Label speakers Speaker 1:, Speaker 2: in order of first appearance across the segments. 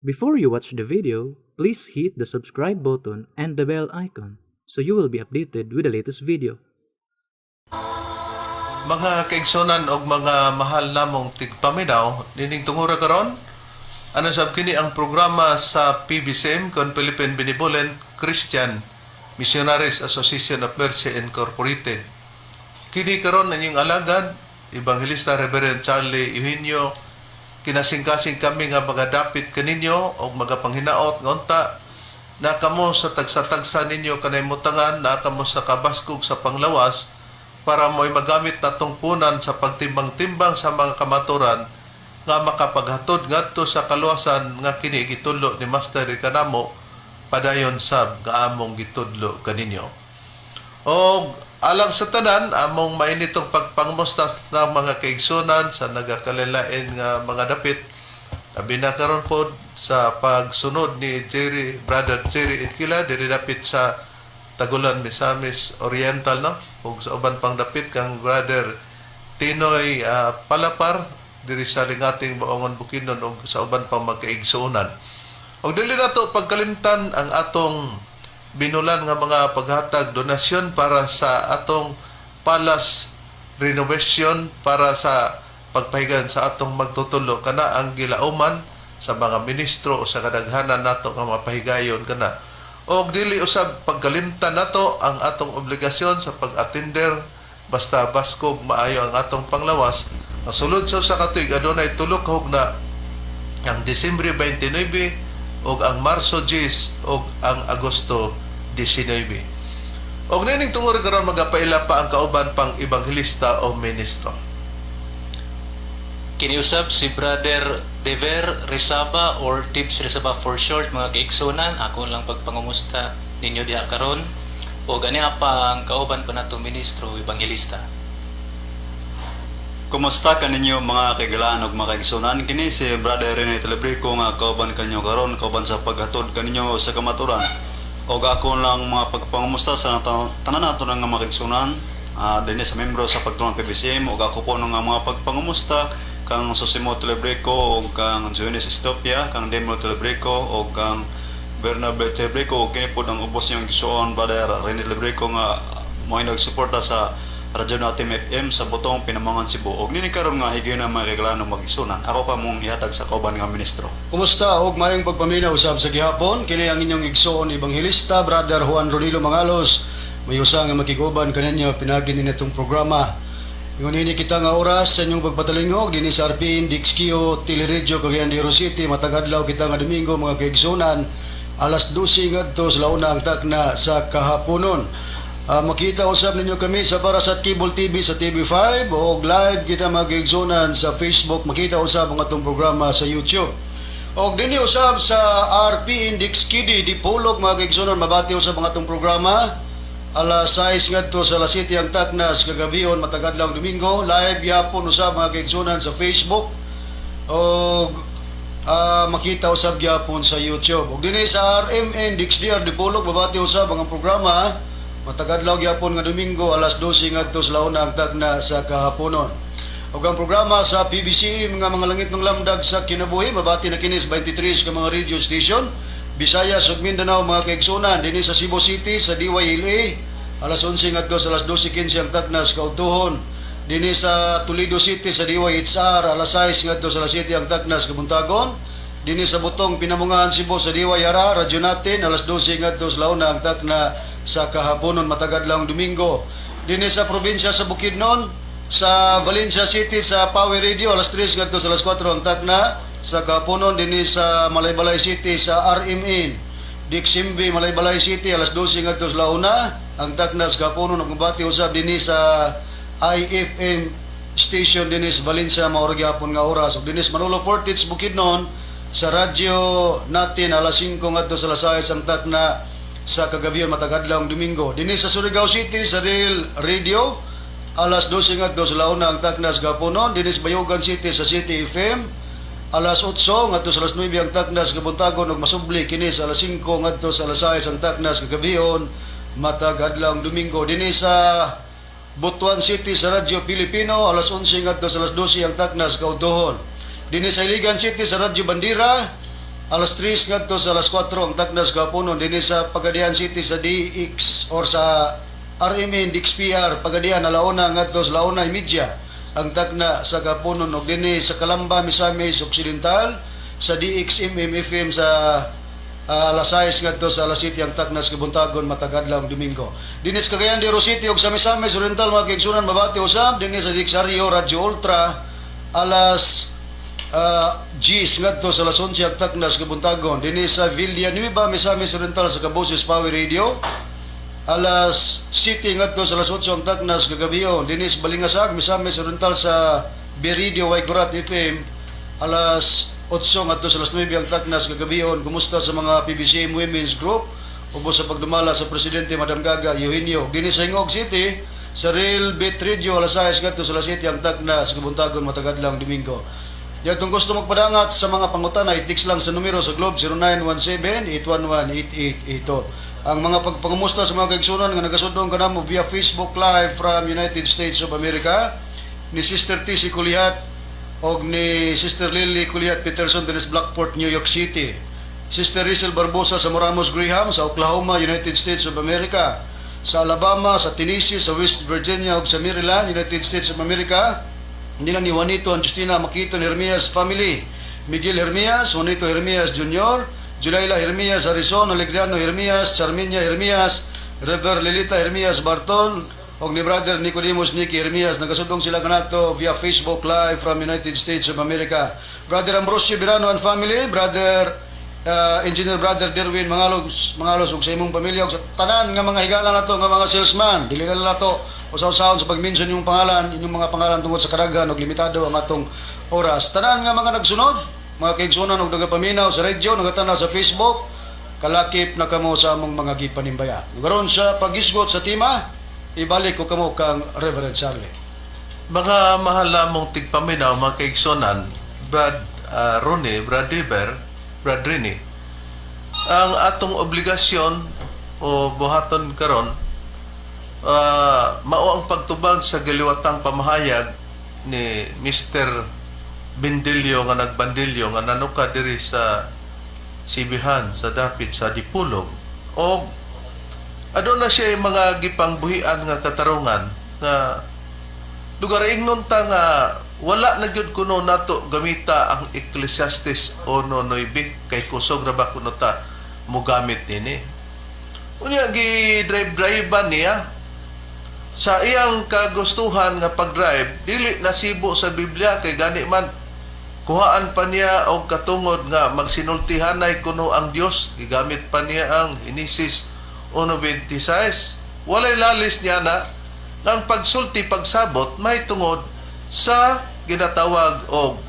Speaker 1: Before you watch the video, please hit the subscribe button and the bell icon so you will be updated with the latest video.
Speaker 2: Mga kaigsunan og mga mahal namong tigpaminaw, nining tungura karon, ano sab kini ang programa sa PBCM kon Philippine Benevolent Christian Missionaries Association of Mercy Incorporated. Kini karon ang inyong alagad, Evangelista Reverend Charlie Eugenio. Kinasingkasing kami nga magadapit kaninyo og magapanghinaot nga unta na kamo sa tagsa-tagsa ninyo kanaymutangan, na kamo sa kabaskog sa panglawas para mo'y magamit natong punan sa pagtimbang-timbang sa mga kamaturan nga makapaghatod ngadto sa kaluwasan nga kini gitudlo ni Master kanamo, padayon sab nga among gitudlo kaninyo. Og alang sa tanan, among mainitong pagpangmusta sa mga kaigsunan sa nagakalilain nga mga dapit, labi na karon pod sa pagsunod ni Jerry, Brother Jerry Itkila, diri dapit sa Tagulan, Misamis Oriental, no, ug sa uban pang dapit, kang Brother Tinoy Palapar diri sa Lingating, Baongon, Bukidnon, ug sa uban pang magkaigsuonan. Ug dili nato pagkalimtan ang atong binulan nga mga paghatag donasyon para sa atong palace renovation, para sa pagpahigan sa atong magtutulo, kana ang gilauman sa mga ministro o sa kadaghanan nato nga mapahigayon kana. Og dili usab pagkalimtan nato ang atong obligasyon sa pag-attender basta baskog maayo ang atong panglawas. Ang sulod sa usa ka tuig adunay tulo ka hugna, ang Disyembre 29 ug ang Marso 10 ug ang Agosto 19. Og nining tungod karon, magapaila pa ang kauban pang ebanghelista o ministro.
Speaker 3: Kiniusab si Brother Dever Resaba or Dibs Resaba for short, mga kaigsunan. Ako lang pagpangumusta ninyo diha karon. O gani pa ang kauban pa nato ministro ebanghelista.
Speaker 4: Kumusta kaninyo, mga kaigalaan ug mga kaigsunan? Kini si Brother Rene Telebrico nga kauban kanyo karon, kauban sa paghatod kaninyo sa kamaturan. Og ako lang mga pagpangumusta sa tanan nato nga mga kaigsunan dinhi sa membro sa Pagtulong PBCM, ug ako po nga mga pagpangumusta kang Susimo Telebrico ug kang Jonas Estopia, kang Demo Telebrico ug kang Bernabe Telebrico, ug kini pod ang ubos niyang igsuon, Brother Rene Telebrico, nga mo nagsuporta sa Radyo Natin FM sa Botong, Pinamungan, Cebu. Og nini karon nga higayon na, mga kaigalaan ug mga, ako kamong ihatag sa kauban nga ministro.
Speaker 5: Kumusta og maayong pagpaminaw usab sa gihapon. Kini ang inyong igsoon ebanghelista, Brother Juan Ronilo Mangalos. May usa nga makiguban kaninyo pinagi ni itong programa. Ingon ini kita nga oras sa inyong pagpatalingog dinhi sa RPN DXQ Teleradyo Cagayan de Oro City, matag adlaw kita nga Domingo, mga kaigsunan, alas 12 ngadto sa launa ang takna sa kahaponon. Makita usab ninyo kami sa Parasat Cable TV sa TV5 o live kita, mga kaigsunan, sa Facebook. Makita usab ang atong programa sa YouTube. Og dinhi usab sa RPN DXQD Dipolog, mga kaigsunan, mabati usab ang atong programa alas 6 ngadto sa alas 7 ang taknas kagabion matag adlaw Domingo. Live gyapon usab, mga kaigsunan, sa Facebook og makita usab gyapon sa YouTube. Og dinhi sa RMN DXDR Dipolog, mabati usab ang programa matag adlaw gyapon nga Domingo, alas 12 ngadto sa launa ang tagna sa kahaponon. Ug ang programa sa PBC mga langit ng lamdag sa kinabuhi, mabati na kini sa 23 ka mga radio station Visayas ug Mindanao, mga kaigsunan. Dinhi sa Cebu City sa DYLA, alas 11 ngadto sa alas 12:15 ang taknas kaudtuhon. Dinhi sa Toledo City sa DYHR, alas 6 ngadto sa alas 7 ang taknas kabuntagon. Dinhi sa Botong, Pinamungahan, Cebu sa DYRA radyo natin, alas 12 ngadto sa launa ang takna sa kahaponon matag adlaw Domingo. Dinhi sa probinsya sa Bukidnon, sa Valencia City sa Power Radio, alas 3 ngadto sa alas 4 ang takna sa kahaponon. Dinhi sa Malaybalay City sa RMN Diximbi, Malaybalay City, alas 12 ngadto sa launa ang takna sa kahaponon, ug mabati usab dinhi sa IFM station dinhi sa Valencia mao ra gyapon nga oras. Ug dinhi sa Manolo Fortich, Bukidnon, sa radyo natin, alas 5 ngadto sa alas 6 ang takna sa kagabion matag adlaw Domingo. Dinhi sa Surigao City sa Real Radio, alas 12 ngadto sa launa ang takna sa kahaponon. Dinhi sa Bayugan City sa City FM, alas 8 ngadto sa alas 9 ang taknas kabuntagon, ug masubli kini sa alas 5 ngadto sa alas 6 ang taknas kagabion matag adlaw Domingo. Dinhi sa Butuan City sa Radyo Pilipino, alas 11 ngadto sa alas 12 ang taknas kaudtuhon. Dinhi sa Iligan City sa Radyo Bandira, Alas 3 ngadto sa alas 4 ang taknas kahaponon dinhi sa Pagadian City sa DX or sa RMN DXPR Pagadian, alauna ngadto sa 1:30 ang takna sa kahaponon, ug dinhi sa Calamba, Misamis Occidental sa DXMM FM sa alas 6 ngadto sa alas 7 ang taknas kabuntagon matag adlaw Domingo. Dinhi sa Cagayan de Oro City ug sa Misamis Oriental, mga kaigsunan, mabati usab dinhi sa DXRio Radyo Ultra, alas 10 ngadto sa alas 11 ang taknas kabuntagon. Dinhi sa Villanueva, Misamis Oriental sa Kaboses Power Radio, alas 7 ngadto sa alas 8 ang taknas kagabion. Dinhi sa Balingasag, Misamis Oriental sa Beridio Waikurat FM, alas 8 ngadto sa alas 9 ang taknas kagabion. Kumusta sa mga PBCM Women's Group ubos sa pagdumala sa Presidente Madam Gaga Eugenio. Dinhi sa Gingoog City sa Real Beat Radio, alas 6 ngadto sa alas 7 ang taknas kabuntagon matag adlaw Domingo. Yatong gusto magpadangat sa mga pangutana, i-text lang sa numero sa Globe 0917-811-8882. Ang mga pagpangumusta sa mga kaigsunan nga nagasudong kanamo via Facebook Live from United States of America ni Sister TC Kulihat og ni Sister Lily Kulihat Peterson dinhi sa Blackport, New York City. Sister Rizel Barbosa sa Moramos Graham sa Oklahoma, United States of America. Sa Alabama, sa Tennessee, sa West Virginia ug sa Maryland, United States of America. Nila ni Juanito and Justina Makito Hermias family. Miguel Hermias, Juanito Hermias Jr., Julayla Hermias Arizon, Alegriano Hermias, Charminia Hermias, Rever Lilita Hermias Barton, og ni Brother Nicodemus Nicky Hermias. Nagasudong sila kanato via Facebook Live from United States of America. Brother Ambrosio Birano and family, Brother Engineer Brother Derwin Mangalos, Mangalos ug sa imong pamilya ug sa tanan nga mga higala nato nga mga salesman, dili na nato usaw-usahon sa pag-mention yung pangalan, inyong mga pangalan tungod sa kadaghan ug limitado ang atong oras. Tanan nga mga nagsunod, mga kaigsunan ug nagapaminaw sa radyo, nagatanaw sa Facebook, kalakip na kamo sa among mga gipanimbaya. Karon sa paghisgot sa tema, ibalik ko kamo kang Reverend Charlie.
Speaker 2: Mga mahal namong tigpaminaw, mga kaigsonan, Brad Ronnie, Brad Dever, Brad Rini, ang atong obligasyon o buhaton karon mao ang pagtubag sa giliwatang pamahayag ni Mr. Bindilyo nga nagbandilyo nga nanuka diri sa Sibihan sa dapit sa Dipolog o aduna siya yung mga gipangbuhian nga katarungan nga lugar ingnon ta nga wala na gyud kuno nato gamita ang Ecclesiastes 1:9 kay kusog ra ba kuno ta mogamit nini. Unya gi drive drive niya sa iyang kagustuhan nga pag-drive, dili nasibo sa Biblia, kay gani man kuhaan pa niya og katungod nga magsinultihanay kuno ang Dios, gigamit pa niya ang Genesis 1:26. Walay lalis niya na ang pagsulti pagsabot may tungod sa ginatawag og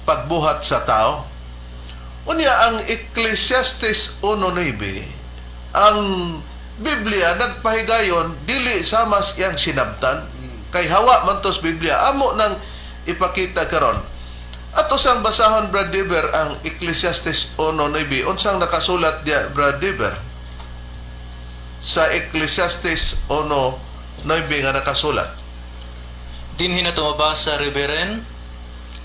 Speaker 2: pagbuhat sa tao. Unya ang Ecclesiastes 1:9, ang Biblia nagpahigayon dili sama iyang sinabtan kay hawa man tos Biblia. Amo nang ipakita karon. Ato sang basahon, Brad Dever, ang Ecclesiastes 1:9. Unsang nakasulat diya, Brad Dever, sa Ecclesiastes 1:9 nga nakasulat?
Speaker 3: Dinhi na mabasa, Reverend,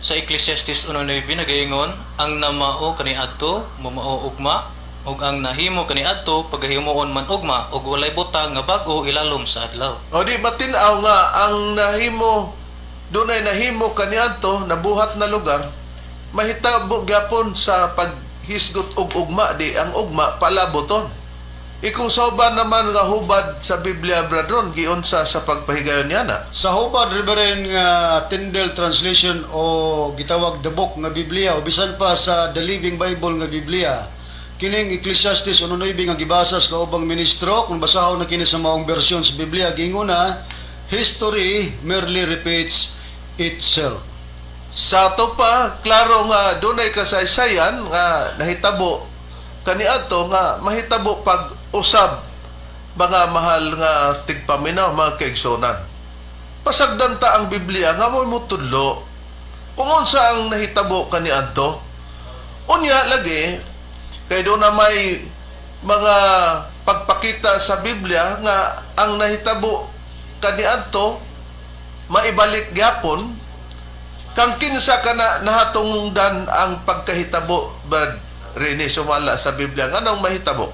Speaker 3: sa Ecclesiastes 1:9, nagaingon, "Ang namao kaniadto mamao ugma ug ang nahimo kaniadto pagahimuon man ugma, ug walay butang nga bag-o ilalom sa adlaw."
Speaker 2: O di ba tin-aw nga ang nahimo, dunay nahimo kaniadto, nabuhat na lugar, mahitabo gyapon sa paghisgot og ugma, di ang ugma palaboton? Ikong soba naman nga hubad sa Biblia, Bradron, giunsa sa pagpahigayon niya na?
Speaker 5: Sa hubad, Reverend, nga Tyndale Translation o gitawag The Book nga Biblia o bisan pa sa The Living Bible nga Biblia, kining Ecclesiastes 1:9 nga gibasa sa kaubang ministro, kung basahon na kini sa maong bersyon sa Biblia, giingon na, "History merely repeats itself."
Speaker 2: Sa ato pa, klaro nga dunay kasaysayan nga nahitabo kaniadto nga mahitabo pag usab, mga mahal nga tigpaminaw, mga kaigsunan. Pasagdan ta ang Biblia nga mo mutudlo kung unsa ang nahitabo kaniadto. Unya lagi kay doon na may mga pagpakita sa Biblia nga ang nahitabo kaniadto maibalik gyapon. Kang kinsa kana nahatungdan ang pagkahitabo, Brad Rene, sumala sa Biblia, nganong mahitabo?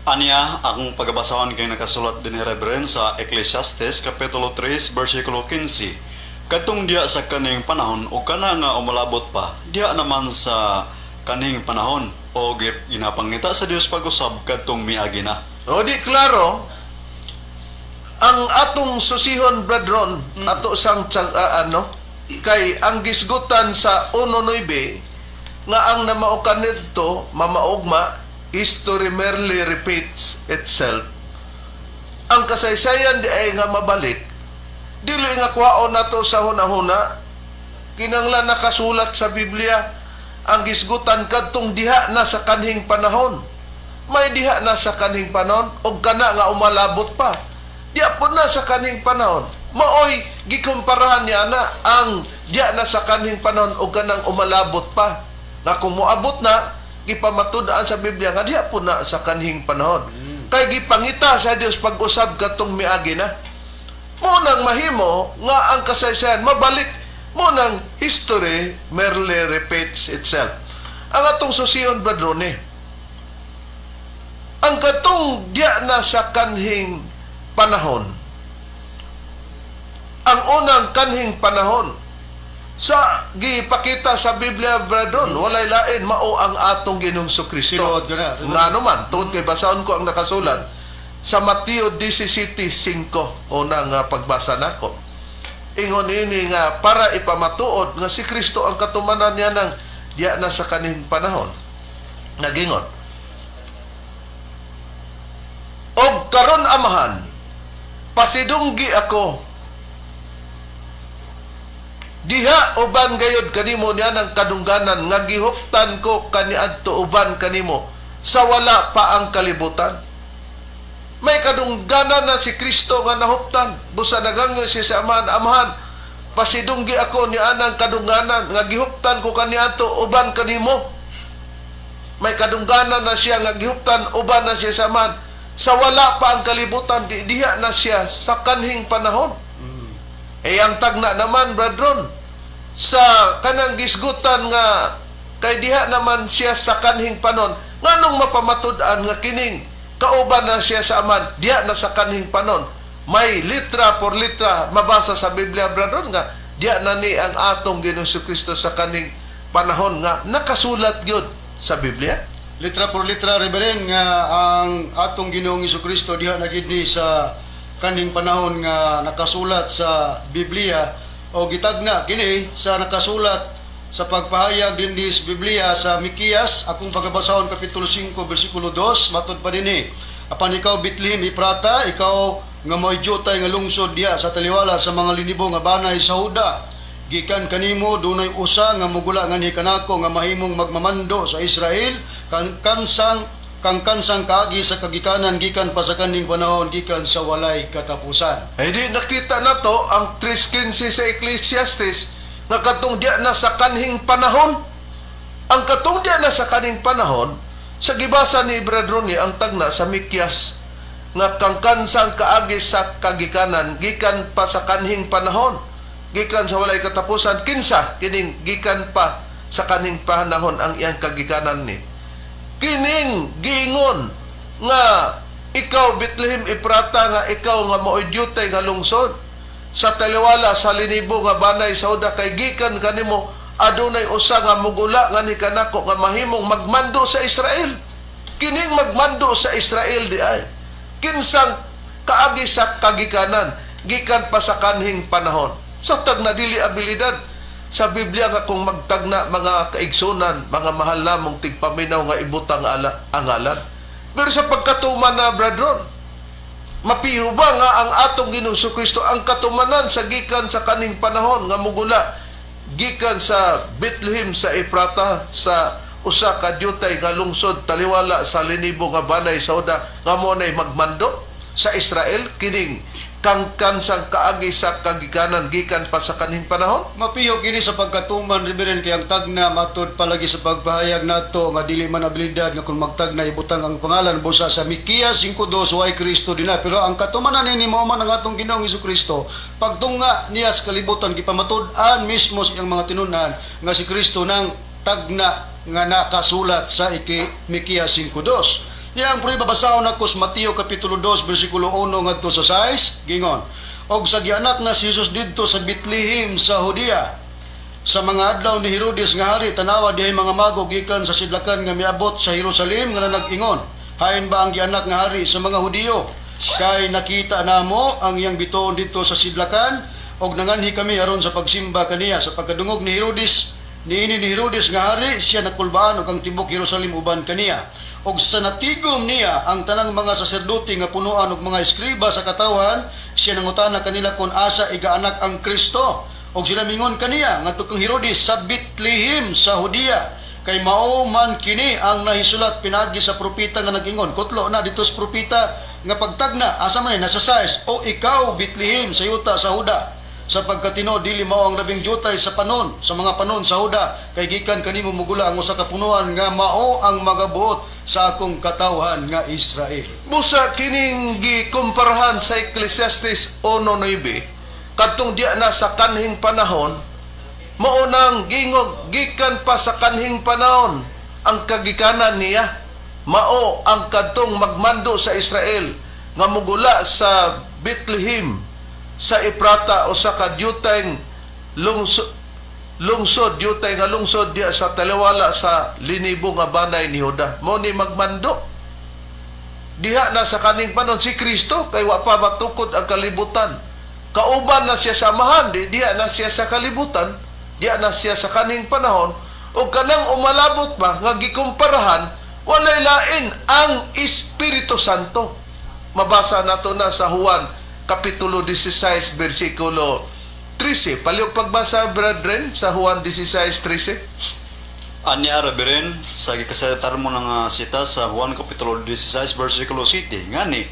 Speaker 4: Anya, akong pagabasahon kay nakasulat din ni Reverend sa Ecclesiastes Kapitulo 3 versikulo 15. Katong diya sa kaning panahon o kana nga umalabot pa, diya naman sa kaning panahon o ginapangita sa Dios pag-usab kadtong miagi na.
Speaker 2: O di klaro, ang atong susihon, Brad Ron, ato sang tsagaan, no? Kay ang gisgutan sa 1.9 nga ang namaukan nidto mamaugma, history merely repeats itself. Ang kasaysayan di ay nga mabalik, dili nga kwaon nato sa hunahuna, kinanglan nakasulat sa Biblia ang gisgutan kadtong diha na sa kanhing panahon. May diha na sa kanhing panahon og kana nga umalabot pa. Diha po na sa kanhing panahon. Maoy gikumparahan niya na ang diha na sa kanhing panahon og kanang umalabot pa. Nga kung moabot na, gipamatud-an sa Biblia nga diha po na sa kanhing panahon. Kay gipangita sa Dios pag-usab katong miagi na. Mo nang mahimo nga ang kasaysayan mabalik, mo nang history merely repeats itself. Ang atong susiyon, Brad Ronnie, ang katong diya na sa kanhing panahon, ang unang kanhing panahon sa gipakita sa Biblia, Brad Ron, walay lain, mao ang atong Ginoong Kristo.
Speaker 5: Tinuod ka na.
Speaker 2: Ngano man, tungod kay basahon ko ang nakasulat sa Mateo 17:5, una nga pagbasa nako. Ingon ini nga para ipamatuod nga si Kristo ang katumanan niya ng diya na sa kaning panahon. Nagingon, "Og karon, Amahan, pasidunggi ako diha uban gayod kanimo niya ng kadungganan nga gihuptan ko kaniadto uban kanimo sa wala pa ang kalibutan." May kadungganan na si Kristo nga nahuptan. Busa nagangyo siya sa Amahan, "Amahan, pasidunggi ako ni anang kadungganan nga gihuptan ko kaniadto uban kanimo." May kadungganan na siya nga gihuptan uban na siya sa Amahan sa wala pa ang kalibutan, di diha na siya sa kanhing panahon. Eh ang tagna naman, Brad Ron, sa kanang gisgutan nga kay diha naman siya sa kanhing panon, nganong mapamatud-an nga kining kauban na siya sa Aman, diha na sa kanhing panon? May litra por litra mabasa sa Biblia, Brad Ron, nga diha na ni ang atong Ginoong Kristo sa kanhing panahon nga nakasulat gyud sa Biblia.
Speaker 5: Litra por litra, Reverend, nga ang atong Ginoong Kristo diha na gid ni sa kaning panahon nga nakasulat sa Biblia o gitagna kini sa nakasulat sa pagpahayag din sa Biblia sa Mikias, akong pagabasahon kapitulo 5 bersikulo 2, matod pa dinhi: "Apan ikaw, Bethlehem Eprata, ikaw nga mo'y jutay nga lungsod diha sa taliwala sa mga linibo nga banay sa Huda, gikan kanimo dunay usa nga mugula nganhi kanako nga mahimong magmamando sa Israel, kang kansang kang kansang kaagi sa kagikanan gikan pa sa kaning panahon, gikan sa walay katapusan."
Speaker 2: Ay di nakita na to ang 3.15 sa Ecclesiastes nga katong diya na sa kanhing panahon. Ang katong diya na sa kanhing panahon, sa gibasa ni Brad Ronnie ang tagna sa Mikyas nga kang kansang kaagi sa kagikanan gikan pa sa kanhing panahon, gikan sa walay katapusan. Kinsa kining gikan pa sa kanhing panahon ang iyang kagikanan ni? Kining giingon nga ikaw, Bethlehem Eprata, nga ikaw nga maoy dyutay nga lungsod sa taliwala sa linibo nga banay sa Huda, kay gikan kanimo adunay usa nga mugula nga ni kanako nga mahimong magmando sa Israel. Kining magmando sa Israel di ay kinsang kaagi sa kagikanan gikan pa sa kanhing panahon? Sa tagna, dili abilidad sa Biblia nga kung magtagna, mga kaigsunan, mga mahal namong tigpaminaw, nga ibutang ala, ang ngalan. Pero sa pagkatuman na, Brad Ron, mapiho ba nga ang atong Ginoong Kristo ang katumanan sa gikan sa kaning panahon nga mugula gikan sa Bethlehem sa Eprata, sa usa ka dyutay nga lungsod taliwala sa linibo nga banay sa Huda, nga mo nay magmando sa Israel, kining kangkan sang kaagi sa kagikanan gikan pa sa kanhing panahon?
Speaker 5: Mapiyo kini sa pagkatuman, Reverend, kay ang tagna matud palagi sa pagpahayag nato nga dili man abilidad nga kung magtagna ibutang ang pangalan busa sa Mikias 5:2 way Kristo dinha, pero ang katumanan nini mao man ang atong Ginoong Kristo. Pagtunga niya sa kalibutan, gipamatud-an mismo sa iyang mga tinun-an nga si Kristo nang tagna nga nakasulat sa iki Mikias 5:2. Iyang prueba, basahon nako sa Mateo kapitulo 2 bersikulo 1 ngadto sa 6, gingon: "Og sa gianak na si Jesus didto sa Bethlehem sa Judea, sa mga adlaw ni Herodes nga hari, tanawa dihay mga mago gikan sa sidlakan nga miabot sa Jerusalem nga nag-ingon, 'Hain ba ang gianak nga hari sa mga Hudiyo? Kay nakita namo ang iyang bituon didto sa sidlakan og nanganhi kami aron sa pagsimba kaniya.' Sa pagkadungog ni Herodes niini ni Herodes nga hari, siya nakulbaan ug ang tibok Jerusalem uban kaniya. Og sa natigom niya ang tanang mga saserdote nga punuan og mga eskriba sa katawhan, siya nangutana kanila kung asa igaanak ang Kristo. Og sila mingon kaniya ngadto kang Herodes sa Bethlehem sa Judea, kay mao man kini ang nahisulat pinagi sa propeta nga nag-ingon." Kutlo na dito sa propeta nga pagtagna asa man ni nasa size: "O ikaw Bethlehem sa yuta sa Juda, sa pagkatinuod dili mao ang labing jutay sa panon sa mga panon sa Juda, kay gikan kanimo mugula ang usa ka punuan nga mao ang magabuot sa akong katawhan nga Israel."
Speaker 2: Busa kining gikumparahan sa Ecclesiastes 1:9 kadtong diya na sa kanhing panahon, mao nang gingog gikan pa sa kanhing panahon ang kagikanan niya mao ang kadtong magmando sa Israel nga mugula sa Bethlehem sa Eprata o sa kadyutay lungsod lungsod dyutay nga lungsod diya sa taliwala sa linibo nga banay ni Juda. Mo ni magmando diha na sa kaning panahon si Kristo, kay wa pa matukod ang kalibutan. Kauban na siya sa Amahan, di diha na siya sa kalibutan, diha na siya sa kaning panahon. O kanang umalabot ba nga gikumparahan, walay lain ang Espiritu Santo. Mabasa nato na sa Juan kapitulo 16 bersikulo 13. Palihog pagbasa, brethren, sa Juan 16:13.
Speaker 4: Anya, Reverend, sa gikasatar mo nga sita sa Juan Kapitulo 16 versikulo 7, ngani: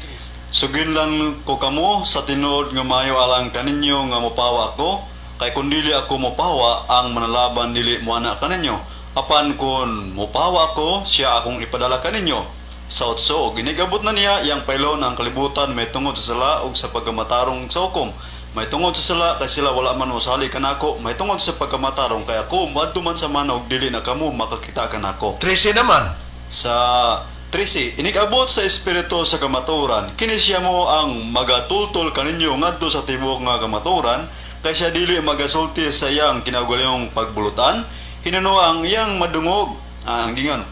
Speaker 4: "Suginlan ko kamo sa tinuod nga maayo alang kaninyo nga mopawa ako, kay kun dili ako mopawa, ang Manalaban dili moana kaninyo. Apan kun mopawa ako, siya akong ipadala kaninyo." Sa 8, "Inig-abot na niya, iyang pailon ang kalibutan may tungod sa sala ug sa pagkamatarong sa hukom. May tungod sa sala kay sila wala man mosali kanako, may tungod sa pagkamatarong kay ako moadto man sa Amahan ug dili na kamo makakita kanako."
Speaker 2: 13 naman.
Speaker 4: Sa 13, "Inig-abot sa Espiritu sa kamatuoran, kini siya mo ang magatultol kaninyo ngadto sa tibuok nga kamatuoran, kay siya dili magasulti sa iyang kinaugalingong pagbulutan, hinuno ang iyang madungog, ang gingon.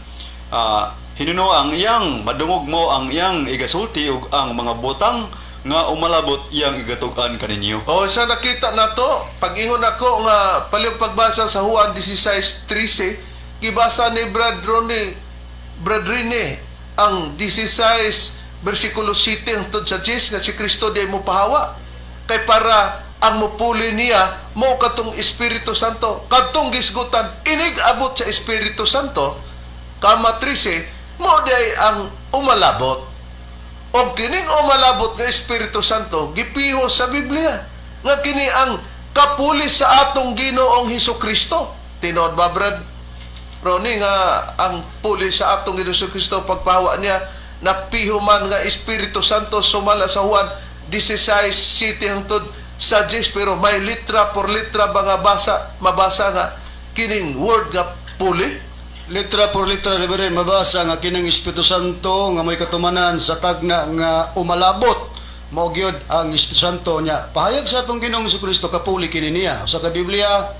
Speaker 4: Hinuno ang iyang madungog mo ang iyang igasulti ug ang mga butang nga umalabot iyang igatug-an kaninyo."
Speaker 2: O sa nakita nato, pag-ingon ako nga palihog pagbasa sa Juan 16:13, gibasa ni Brad Ronnie, Brad Rene, ang 16 versikulo 7 hangtod sa 10 nga si Kristo di mo pahawa. Kay para ang mupuli niya mo katong Espiritu Santo. Kadtong gisgutan inig abot sa Espiritu Santo kama 13 mo di ang umalabot. O kining umalabot nga Espiritu Santo gipiho sa Biblia nga kini ang kapuli sa atong Ginoong Hesus Kristo. Tinuod ba, Brad Ronnie, nga ang puli sa atong Ginoong Hesus Kristo pagpahawa niya napiho man nga Espiritu Santo sumala sa Juan 16:7 hangtod sa 10, pero may litra por litra ba nga basa mabasa nga kining word nga puli?
Speaker 5: Litra por litra, Reverend, mabasa nga kining Espiritu Santo nga may katumanan sa tagna nga umalabot mao gyud ang Espiritu Santo niya. Pahayag sa atong Ginoong Kristo, kapuli kini niya. Sa ka Biblia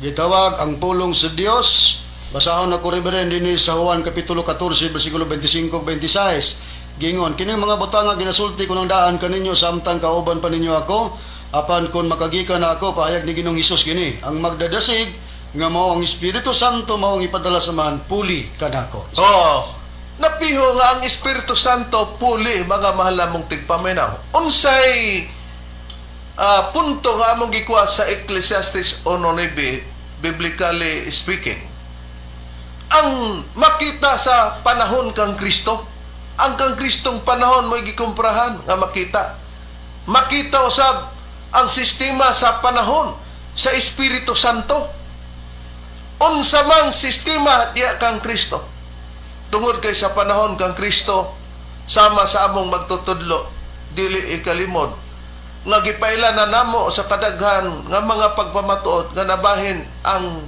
Speaker 5: gitawag ang pulong sa Dios. Basahon ako, Reverend, dinhi sa Juan kapitulo 14 bersikulo 25 ug 26. Gingon: "Kining mga butang nga ginasulti ko nang daan kaninyo samtang kauban pa ninyo ako. Apan kon makagikan na ako," pahayag ni Ginoong Hesus kini, "ang magdadasig nga mao ang Espiritu Santo mao ang ipadala sa Amahan, puli kanako."
Speaker 2: Oo. Napiho nga ang Espiritu Santo puli, mga mahal namong tigpaminaw. Unsay punto nga among gikuha sa Ecclesiastes 1:9, biblically speaking? Ang makita sa panahon kang Kristo, ang kang Kristong panahon mo gikumprahan nga makita. Makita usab ang sistema sa panahon sa Espiritu Santo. Unsa mang sistema diya kang Kristo? Tungod kay sa panahon kang Kristo, sama sa among magtutudlo, dili ikalimod nga gipaila na namo sa kadaghan nga mga pagpamatuod nga nabahin ang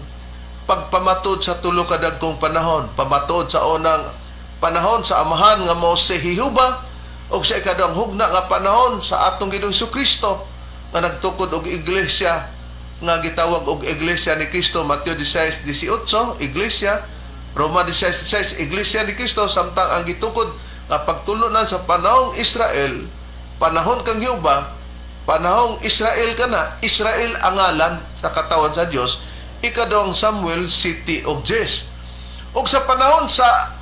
Speaker 2: pagpamatuod sa tulo ka dagkong panahon: pamatuod sa unang panahon sa Amahan nga mao si Jehova, ug sa ikaduhang hugna nga panahon sa atong Ginoong Kristo nga nagtukod og iglesia nga gitawag og Iglesia ni Cristo, Mateo 16:18, iglesia, Roma 16:16, Iglesia ni Cristo, samtang ang gitukod nga pagtulunan sa panahong Israel, panahon kang Jehova, panahong Israel kana, Israel ang ngalan sa katawan sa Dios, Ikaduhang Samuel 7 og 10. Ug sa panahon sa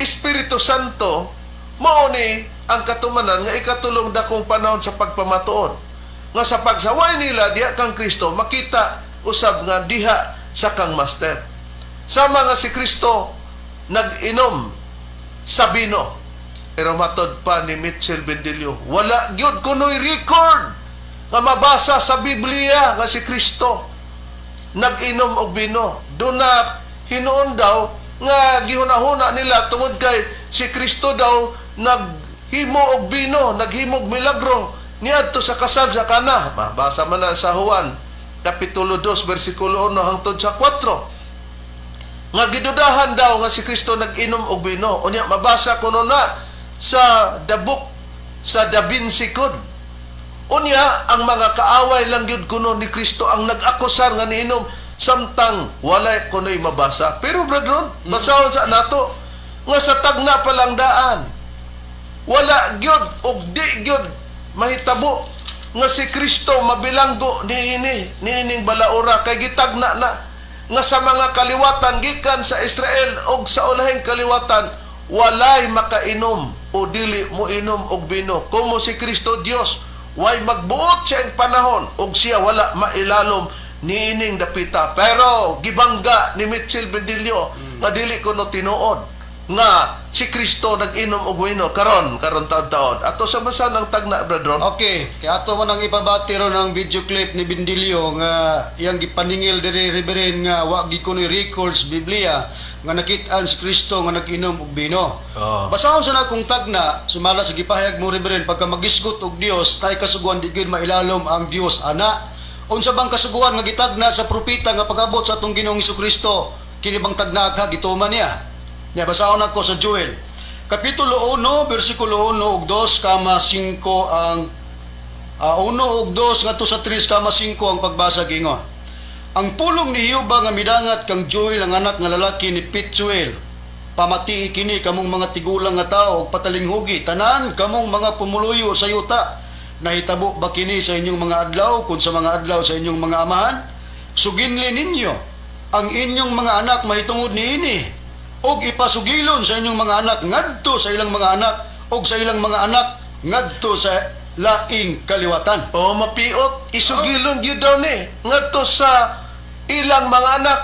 Speaker 2: Espiritu Santo, mao ni ang katumanan nga ikatulong dakong panahon sa pagpamatuod. Nga sa pagsaway nila diha kang Kristo, makita usab nga diha sa kang master. Sama nga si Kristo nag-inom sa bino. Pero matod pa ni Mitchell Bendillo, wala gyud kunoy record nga mabasa sa Biblia nga si Kristo nag-inom og bino. Doon na hinuon daw nga gihuna-huna nila tungod kay si Kristo daw naghimo og bino, naghimo og milagro niadto sa kasal sa Kana. Mabasa man na sa Juan kapitulo 2 bersikulo 1 hangtod sa 4 nga gidudahan daw nga si Kristo nag-inom og bino. Unya mabasa kuno na sa the book sa Da Vinci Code. Unya ang mga kaaway lang gyud kuno ni Kristo ang nag-akusar nga niinom, samtang walay kuno'y mabasa. Pero brethren, basahon sa nato nga sa tagna pa lang daan, wala gyud og di gyud mahitabo nga si Kristo mabilanggo niini niining balaura, kay gitagna na nga sa mga kaliwatan gikan sa Israel og sa ulahing kaliwatan, walay makainom o dili mo inom og bino. Como si Kristo Dios, way magbuot siya ang panahon og siya wala mailalom niining dapita. Pero gibangga ni Mitchell Bendillo nga dili kuno tinuod nga si Kristo nag-inom og wino. Karon karon taon-taon ato sa basa ng tagna, brethren.
Speaker 5: Okay, kaya ato man ang ipabati ron ang video clip ni Bindilyo nga iyang gipaningil diri, Reverend, nga wa gid kunoy records Biblia nga nakit-an si Kristo nga nag-inom og bino.
Speaker 2: Oo.
Speaker 5: Basahon sa nakong tagna sumala sa gipahayag mo, Reverend, pagka magisgot og Dios tay kasuguan, di gyud mailalom ang Dios ana. Unsa bang kasuguan nga gitagna sa propeta nga pag-abot sa atong Ginoong Kristo, kini bang tagna ka gituman niya? Nya basahon ako sa Joel. Kapitulo 1, bersikulo 1 ug 2 kama 5 ang 1 ug 2 ngadto sa 3 kama 5 ang pagbasa gingon. Ang pulong ni Jehova nga midangat kang Joel ang anak nga lalaki ni Petsuel. Pamatii kini kamong mga tigulang nga tao ug patalinghugi tanan kamong mga pumuluyo sa yuta. Nahitabo ba kini sa inyong mga adlaw kun sa mga adlaw sa inyong mga amahan? Suginli ninyo ang inyong mga anak mahitungod niini og ipasugilon sa inyong mga anak ngadto sa ilang mga anak og sa ilang mga anak ngadto sa laing kaliwatan.
Speaker 2: O mapiot, isugilon gyud daw ni ngadto sa ilang mga anak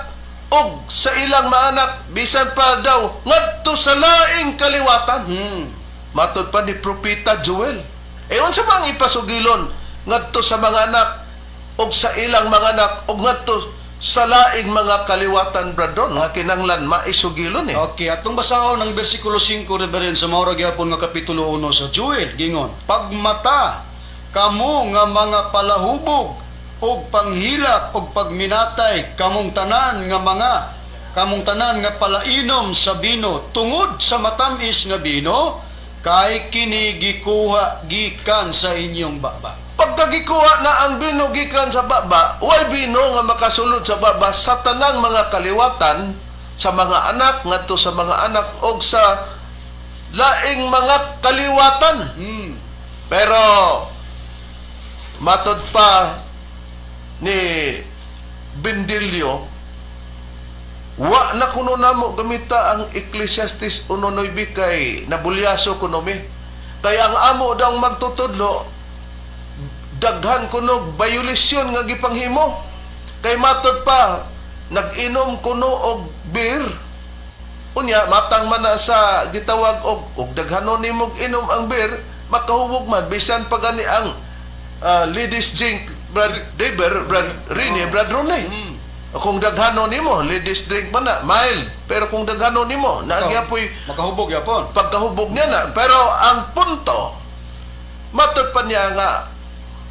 Speaker 2: og sa ilang mga anak, bisan pa daw ngadto sa laing kaliwatan. Matod pa ni Propeta Joel. E unsa bang ipasugilon ngadto sa mga anak og sa ilang mga anak og ngadto sa laing mga kaliwatan, brethren, nga kinanglan maisugilon eh?
Speaker 5: Okay, atong basahon ang bersikulo 5, Reverend, sa maura gyapon nga kapitulo 1 sa Joel, gingon. Pagmata kamo nga mga palahubog og panghilak og pagminatay kamong tanan nga palainom sa bino tungod sa matamis nga bino, kay kini gikuha gikan sa inyong baba.
Speaker 2: Pagkagikuha na ang bino gikan sa baba, way bino nga makasulod sa baba sa tanang mga kaliwatan, sa mga anak ngadto sa mga anak og sa laing mga kaliwatan. Pero matod pa ni Bendilyo, wa na kuno namo gamita ang Ecclesiastes 1:9 kay nabulyaso kuno mi. Kay ang amo daw magtutudlo, daghan kuno violation nga gipanghimo. Kay matod pa, nag-inom kuno og beer. Unya matang man na sa gitawag og daghanon nimog inom ang beer, makahubog man bisan pa gani ang Ladies drink, Brad Deber, Brad Rene, Brad Rone. Kung daghano nimo, ladies drink man na, mild. Pero kung daghano nimo, naagyapoy
Speaker 5: Makahubog yapon.
Speaker 2: Pagkahubog niya na. Pero ang punto, matod pa niya nga,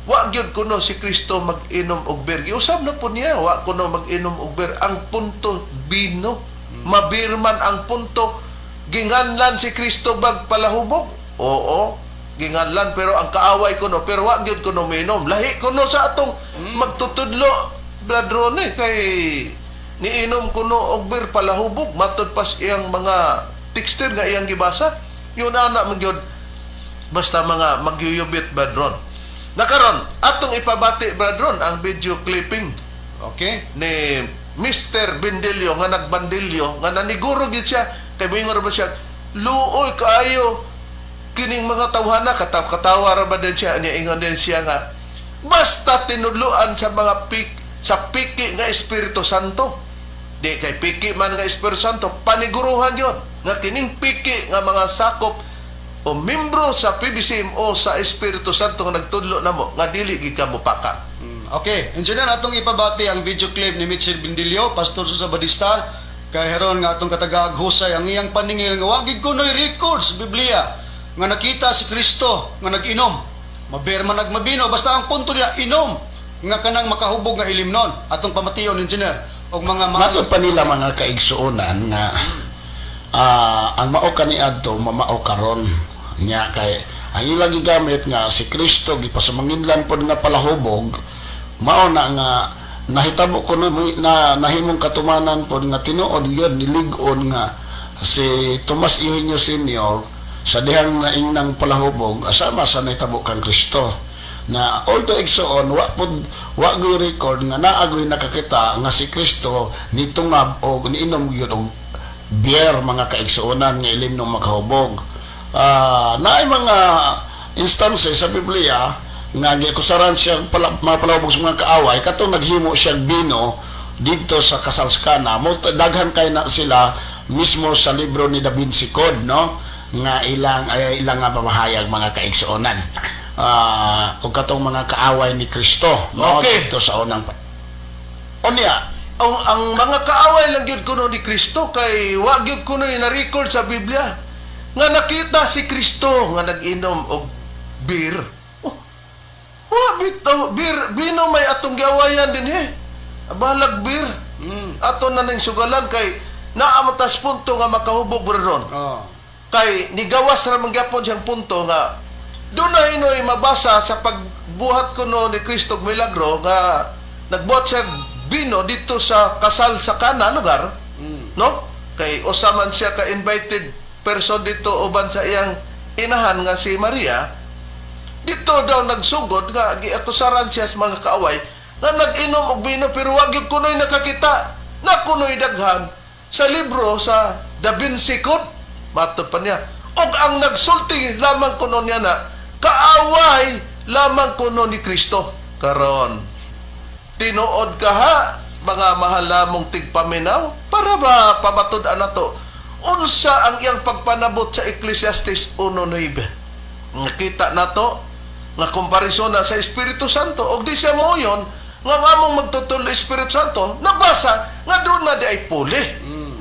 Speaker 2: wa gyud kuno si Kristo mag-inom og beer. Giusab na po niya, wa kuno mag-inom og beer. Ang punto, bino. Mabirman ang punto. Ginganlan si Kristo magpalahubog? Oo, ginganlan. Pero ang kaaway kuno, pero wa gyud kuno miinom. Lahi kuno sa atong magtutudlo, Brad Rone, kay niinom kuno og beer palahubog matod pas iyang mga texter nga iyang gibasa. Yun ana man gyud, basta mga magyuyubit, Brad Ron. Nakaron atong ipabati, Brad Ron, ang video clipping ni Mr. Bendilio nga nagbandilyo nga naniguro gyud siya kay moingon ra ba siya, "Luoy kaayo kining mga tawhana." Kataw katawa ra ba din siya niya. Ingon din siya nga basta tinudloan sa mga pik sa piki nga Espiritu Santo. Di kay piki man nga Espiritu Santo, paniguruhan yon nga kining piki nga mga sakop o membro sa PBCM o sa Espiritu Santo nga nagtudlo namo nga dili gid ka mopaka.
Speaker 5: Okay, engineer, atong ipabati ang video clip ni Mitchell Bindilio, pastor sa Sabadista, kay heron nga atong katagaag husay ang iyang paningil nga wagig kunoy records Biblia nga nakita si Kristo nga nag-inom. Maber man nagmabino, basta ang punto niya inom nga kanang makahubog nga ilimnon. Atong pamation, engineer, og mga
Speaker 6: Matod pa nila, mga kaigsuonan, nga ang mao kaniadto mamao karon nya kay ang ilang gigamit nga si Kristo gipasumanginlan pod nga palahubog, mao na nga nahitabo ko na, na nahimong katumanan pod nga tinuod yun nilig-on nga si Tomas Eugenio Senior sa dihang naingnang palahubog asama sa nahitabo kang Kristo. Na although, igsoon, wa pud wa gyud record nga naa gyud nakakita nga si Kristo nitungab o niinom gyud og beer, mga kaigsuonan, nga ilim ng makahubog. Naay mga instances sa Biblia nga gikusaran siya pala, mga palahubog sa mga kaaway katong naghimo siya bino didto sa kasal sa Kana. Mo daghan kay na sila mismo sa libro ni Da Vinci Code, no, nga ilang ay ilang nga pamahayag, mga kaigsuonan, ug katong mga kaaway ni Kristo, no, didto sa unang unya.
Speaker 2: Ang mga kaaway lang gyud kuno ni Kristo kay wa gyud kuno na record sa Biblia nga nakita si Kristo nga nag-inom og beer. Oh, wa bitaw beer, bino may atong giawayan din eh. Balag beer. Ato na ning sugalan kay naa man tas punto nga makahubog ron. Kay nigawas ra man gyapon siyang punto nga doon na hinoy mabasa sa pagbuhat kuno ni Kristo og milagro nga nagbuhat siya bino dito sa kasal sa Kana lugar, no, kay usa man siya ka invited person dito uban sa iyang inahan nga si Maria. Dito daw nagsugod nga giakusaran siya sa mga kaaway nga nag-inom og bino, pero wag gyud kunoy nakakita na kunoy daghan sa libro sa Da Vinci Code. Matod pa niya, og ang nagsulti lamang kuno niya na kaaway lamang kuno ni Kristo. Karon, tinuod ka ha, mga mahal namong tigpaminaw, para ba pamatud-an nato unsa ang iyang pagpanabot sa Ecclesiastes 1:9? Nakita nato nga komparison na sa Espiritu Santo og di siya moyon nga ngamong magtutudlo Espiritu Santo. Nabasa nga doon na di ay puli,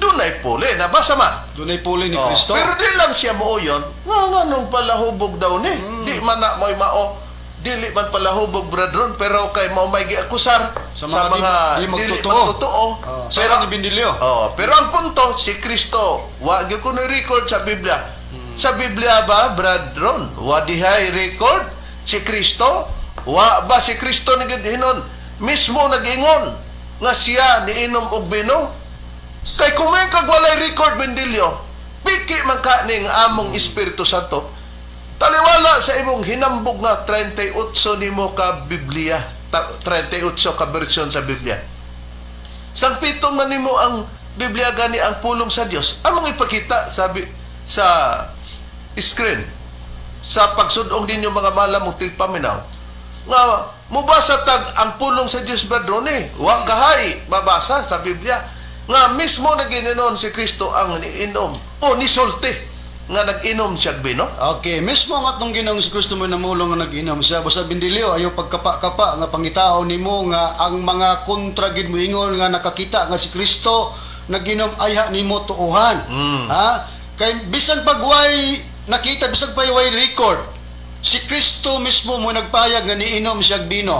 Speaker 2: doon ay puli nabasa man.
Speaker 5: Dunay puli ni
Speaker 2: Oh,
Speaker 5: Kristo.
Speaker 2: pero di lang siya moyon nga nga nung palahubog daw ni. Di man na mo'y mao, dili man palahubog, brethren, pero kay mao may giakusar
Speaker 5: sa
Speaker 2: sa
Speaker 5: mga
Speaker 2: mga
Speaker 5: di
Speaker 2: dili
Speaker 5: magtotoo.
Speaker 2: magtotoo.
Speaker 5: Oh,
Speaker 2: Pero
Speaker 5: sama ni Bindilio.
Speaker 2: Oh, pero ang punto, si Kristo, wa gyud kuno record sa Biblia. Sa Biblia ba, Brad Ron? Wa dihay record si Kristo? Wa ba si Kristo ni hinon mismo nag-ingon nga siya niinom og bino? Kay kung may kag walay record, Bendilio, piki man ka ning among Espiritu Santo. Taliwala sa imong hinambog nga 38 nimo ka Biblia, 38 ka bersyon sa Biblia. Sangpiton man nimo ang Biblia gani ang pulong sa Dios. Among ipakita sabi sa screen sa pagsudong ninyo, mga mahal mo tigpaminaw, nga mubasa tag ang pulong sa Dios, brethren. Wa kahay mabasa sa Biblia nga mismo nagininon si Kristo ang niinom o nisulti. nga nag-inom siya og bino?
Speaker 5: Okay, mismo ang atong Ginoong Kristo mo namulong nga nag-inom siya, basta Bindilyo, ayo pagkapa-kapa nga pangitao nimo nga ang mga kontra gid moingon nga nakakita nga si Kristo nag-inom, ayha nimo tuohan. Ha? Kay bisan pag way nakita, bisan pa way record, si Kristo mismo mo nagpahayag nga niinom siya og bino.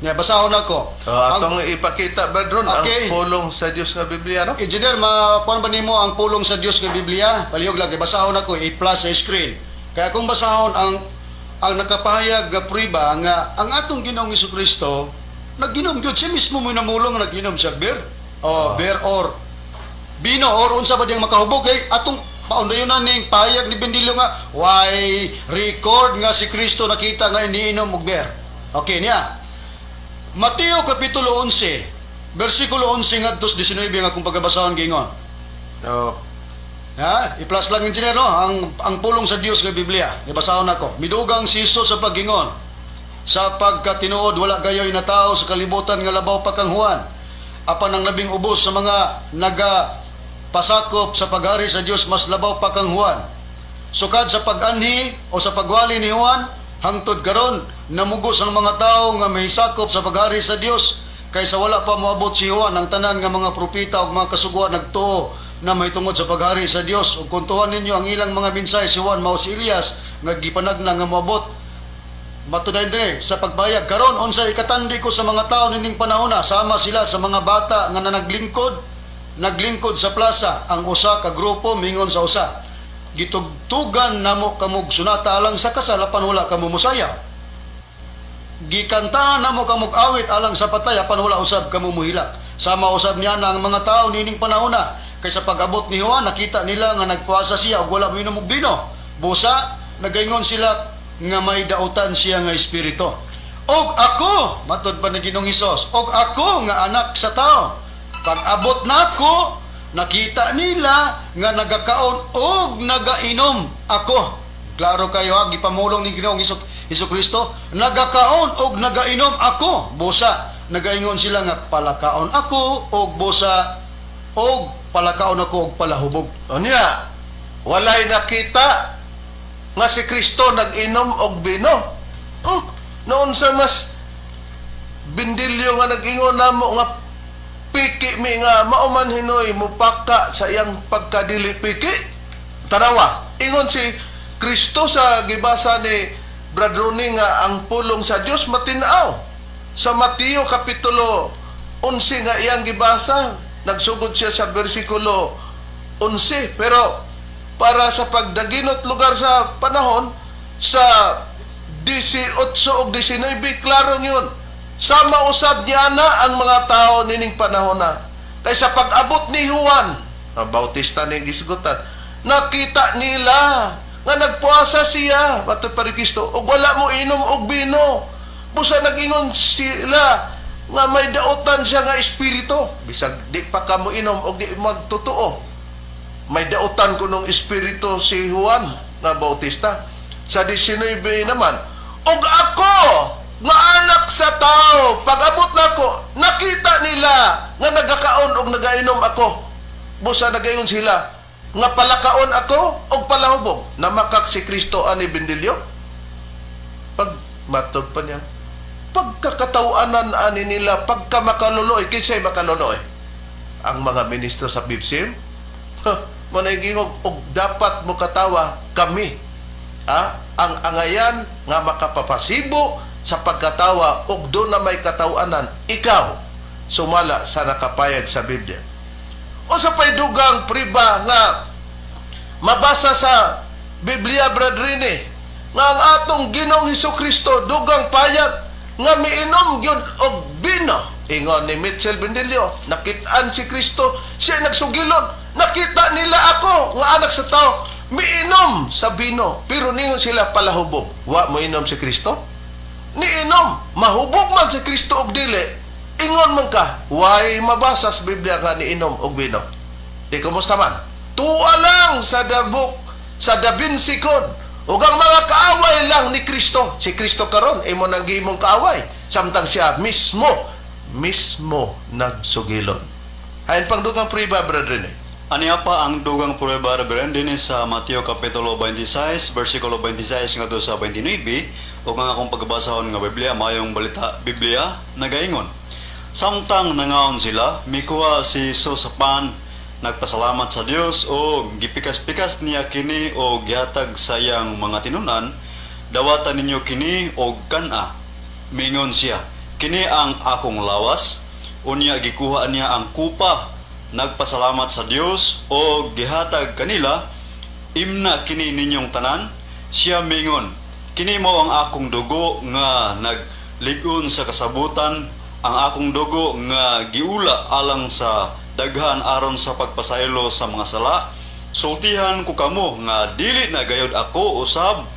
Speaker 5: Nya basahon nako.
Speaker 2: Oh, atong ipakita, Brad Ron,
Speaker 5: Okay.
Speaker 2: ang pulong sa Dios nga Biblia, no?
Speaker 5: Engineer, makuan ba nimo ang pulong sa Dios nga Biblia? Palihog lang, basahon ako, i-plus sa screen. Kaya kung basahon ang nakapahayag nga prueba nga ang atong Ginoong Kristo nagginom gyud siya mismo, mo namulong nga nag-inom siya beer. O beer or bino or unsa ba diyang makahubog, kay atong paundayonan ning pahayag ni Bendilio nga why record nga si Kristo nakita nga iniinom og beer. Okay niya. Mateo kapitulo 11, versikulo 11 ngadto sa 19 nga kung pagabasahon gingon.
Speaker 2: Oh,
Speaker 5: Ha? I-plus lang, engineer, no? Ang pulong sa Dios nga Biblia. Ibasahon nako. Midugang si Jesus sa paggingon. Sa pagkatinuod wala gayoy na tao sa kalibutan nga labaw pa kang Juan. Apan ang labing ubos sa mga naga pasakop sa paghari sa Dios mas labaw pa kang Juan. Sukad sa pag-anhi o sa pagwali ni Juan, hangtod karon namugos ang mga tao nga mahisakop sa paghari sa Dios, kaysa wala pa moabot si Juan, ang tanan nga mga propeta ug mga kasuguan nagtuo na mahitungod sa paghari sa Dios. Ug kung tuhan ninyo ang ilang mga mensahe, si Juan mao si Elias nga gipanagna nga moabot. Matudayon dire sa pagbayag karon, unsa ikatandi ko sa mga tao nining panahona? Sama sila sa mga bata nga nanaglingkod naglingkod sa plaza. Ang usa ka grupo mingon sa usa, "Gitugtugan namo kamog sunata alang sa kasal, apan wala kamo mosayaw. Gikantahan namo kamog awit alang sa patay, apan wala usab kamo mohilak." Sama usab niya na ang mga tao nining panahona, kay sa pag-abot ni Juan nakita nila nga nagpuasa siya ug wala moinom og bino. Busa nagaingon sila nga may dautan siya nga espiritu. Og ako, matod pa ni Ginoong Hesus, og ako nga anak sa tao, pag-abot nako, nakita nila nga nagakaon og nagainom ako. Klaro kayo ha, gipamulong ni Ginoong Hesus Kristo, nagakaon og nagainom ako. Busa nagaingon sila nga palakaon ako og busa og palakaon ako og palahubog.
Speaker 2: Unya, walay nakita nga si Kristo nag-inom og bino. Noon sa mas Bindilyo nga nag-ingon namo nga piki mi nga mao man hinoy mupaka sa iyang pagkadili piki. Tanawa, ingon si Kristo sa gibasa ni Brad Rooney nga ang pulong sa Dios matin-aw. Sa Mateo kapitulo 11 nga iyang gibasa, nagsugod siya sa bersikulo 11, pero para sa pagdaginot lugar sa panahon, sa 18 ug 19, klaro yun. Sama usab niya na ang mga tao nining panahon na. Kay sa pag-abot ni Juan, ang Bautista ni gisgutan, nakita nila nga nagpuasa siya, matod pa ni Kristo, ug wala mo inom og bino. Busa nag-ingon sila nga may dautan siya nga espiritu. Bisag di pa ka mo inom og di magtotoo, may dautan ko ng espiritu si Juan nga Bautista. Sa 19 naman, og ako nga anak sa tao, pag-abot nako, nakita nila nga nagakaon og nagainom ako. Busa nagayon sila nga palakaon ako og palahubog. Namakak si Kristo ani, Bindilyo. Pag matod pa niya, pagkakatawanan ani nila, pagka makaluloy, kinsay makaluloy? Ang mga ministro sa BIPSIM? Manay gingog og dapat mo katawa kami. Ah, ang angayan nga makapapasibo sa pagkatawa og doon na may katawanan ikaw sumala sa nakapayag sa Biblia. O sa paydugang priba nga mabasa sa Biblia, Brad Rene, nga ang atong Ginoong Hesus Kristo dugang payag nga miinom gyud og bino. Ingon ni Mitchell Bendilio, nakit-an si Kristo, siya nagsugilon, nakita nila ako nga anak sa tao miinom sa bino, pero ningon sila palahubog. Wa mo inom si Kristo? Niinom, mahubog man si Kristo og dili, ingon man ka, why mabasa sa Biblia nga niinom og bino? Di kumusta man? Tuwa lang sa dabok, sa Da Vinci Code. Ug ang mga kaaway lang ni Kristo. Si Kristo karon imo nang gihimong kaaway. Samtang siya mismo, mismo nagsugilon. Hain pang dugang priba, brethren.
Speaker 4: Aniya pa ang dugang pruweba, Reverend, dinhi sa Mateo Kapitulo 26, versikulo 26 ngadto sa 29, ug ang akong pagbasahon nga Biblia, Maayong Balita Biblia, nagaingon: "Samtang nangaon sila, mikuha si Jesus sa pan, nagpasalamat sa Dios o gipikas-pikas niya kini o gihatag sa iyang mga tinunan. 'Dawata ninyo kini og kan-a,' mingon siya. 'Kini ang akong lawas.' Unya gikuha niya ang kupa, nagpasalamat sa Dios o gihatag kanila. 'Imna kini ninyong tanan,' siya mingon. 'Kini mao ang akong dugo nga naglig-on sa kasabutan, ang akong dugo nga giula alang sa daghan aron sa pagpasaylo sa mga sala. Sultihan ko kamo nga dili na gayod ako usab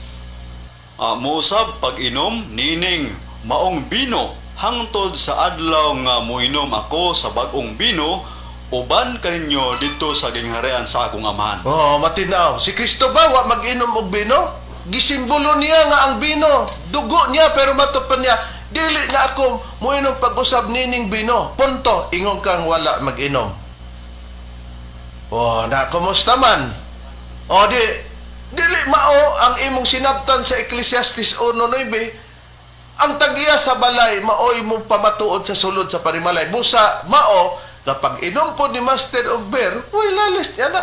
Speaker 4: mousab pag-inom nining maong bino hangtod sa adlaw nga moinom ako sa bag-ong bino uban kaninyo didto sa gingharian sa akong Amahan."
Speaker 2: Oh, matinaw. Si Kristo ba wa mag-inom og bino? Gisimbolo niya nga ang bino, dugo niya, pero matod pa niya, "Dili na ako moinom pag-usab nining bino." Punto, ingon kang wala mag-inom. Oh, na kumusta man? O di dili mao ang imong sinabtan sa Ecclesiastes 1:9, ang tag-iya sa balay maoy mo pamatuod sa sulod sa panimalay. Busa mao kapag inom po ni Master og beer, way lalis niya na.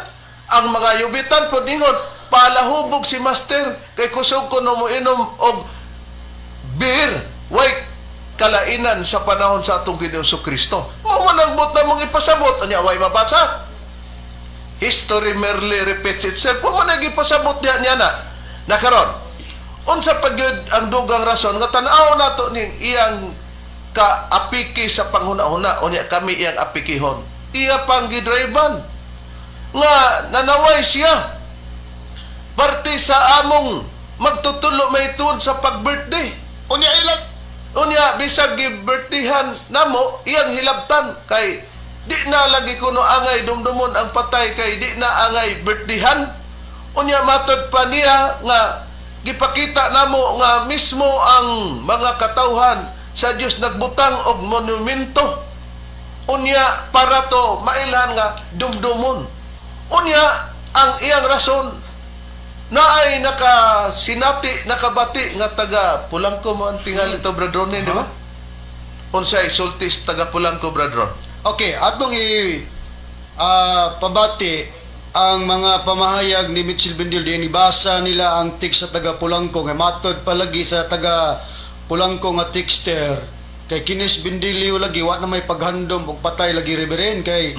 Speaker 2: Ang mga yubitan po ningon, "Palahubog si Master kay kusog ko no mo inom og beer." Way kalainan sa panahon sa atong Ginoong Kristo. Mao man ang buot namong ipasabot, unya way mabasa. History merely repeats itself. Wa man ipasabot niya niya na. Nakaron, unsa pa gyud ang dugang rason nga tan-aw nato ning iyang kaapiki sa panghuna-huna, unya kami iyang apikihon? Iya pang gidriban nga nanaway siya parte sa among magtutulo may tuod sa pag-birthday.
Speaker 6: Unya ilang
Speaker 2: Unya bisag gi-birthdayhan namo, iyang hilabtan kay di na lagi kuno angay dumdumon ang patay kay di na angay birthdayhan. Unya matod pa niya nga gipakita namo nga mismo ang mga katawhan sa Dios nagbutang og monumento. Unya para to mailhan nga dumdumon. Unya ang iyang rason na ay nakasinati, nakabati nga taga Pulangko mo ang tingali to, Brad Ronin, di ba? Unsay sultis taga Pulangko, Brad Ron?
Speaker 5: Okay, atong i pabati ang mga pamahayag ni Mitchell Bendil din ibasa nila ang text sa taga Pulangko nga matod palagi sa taga Pulangko nga texter kay kinis Bendilio lagi wa na may paghandom og patay lagi, Reverend, kay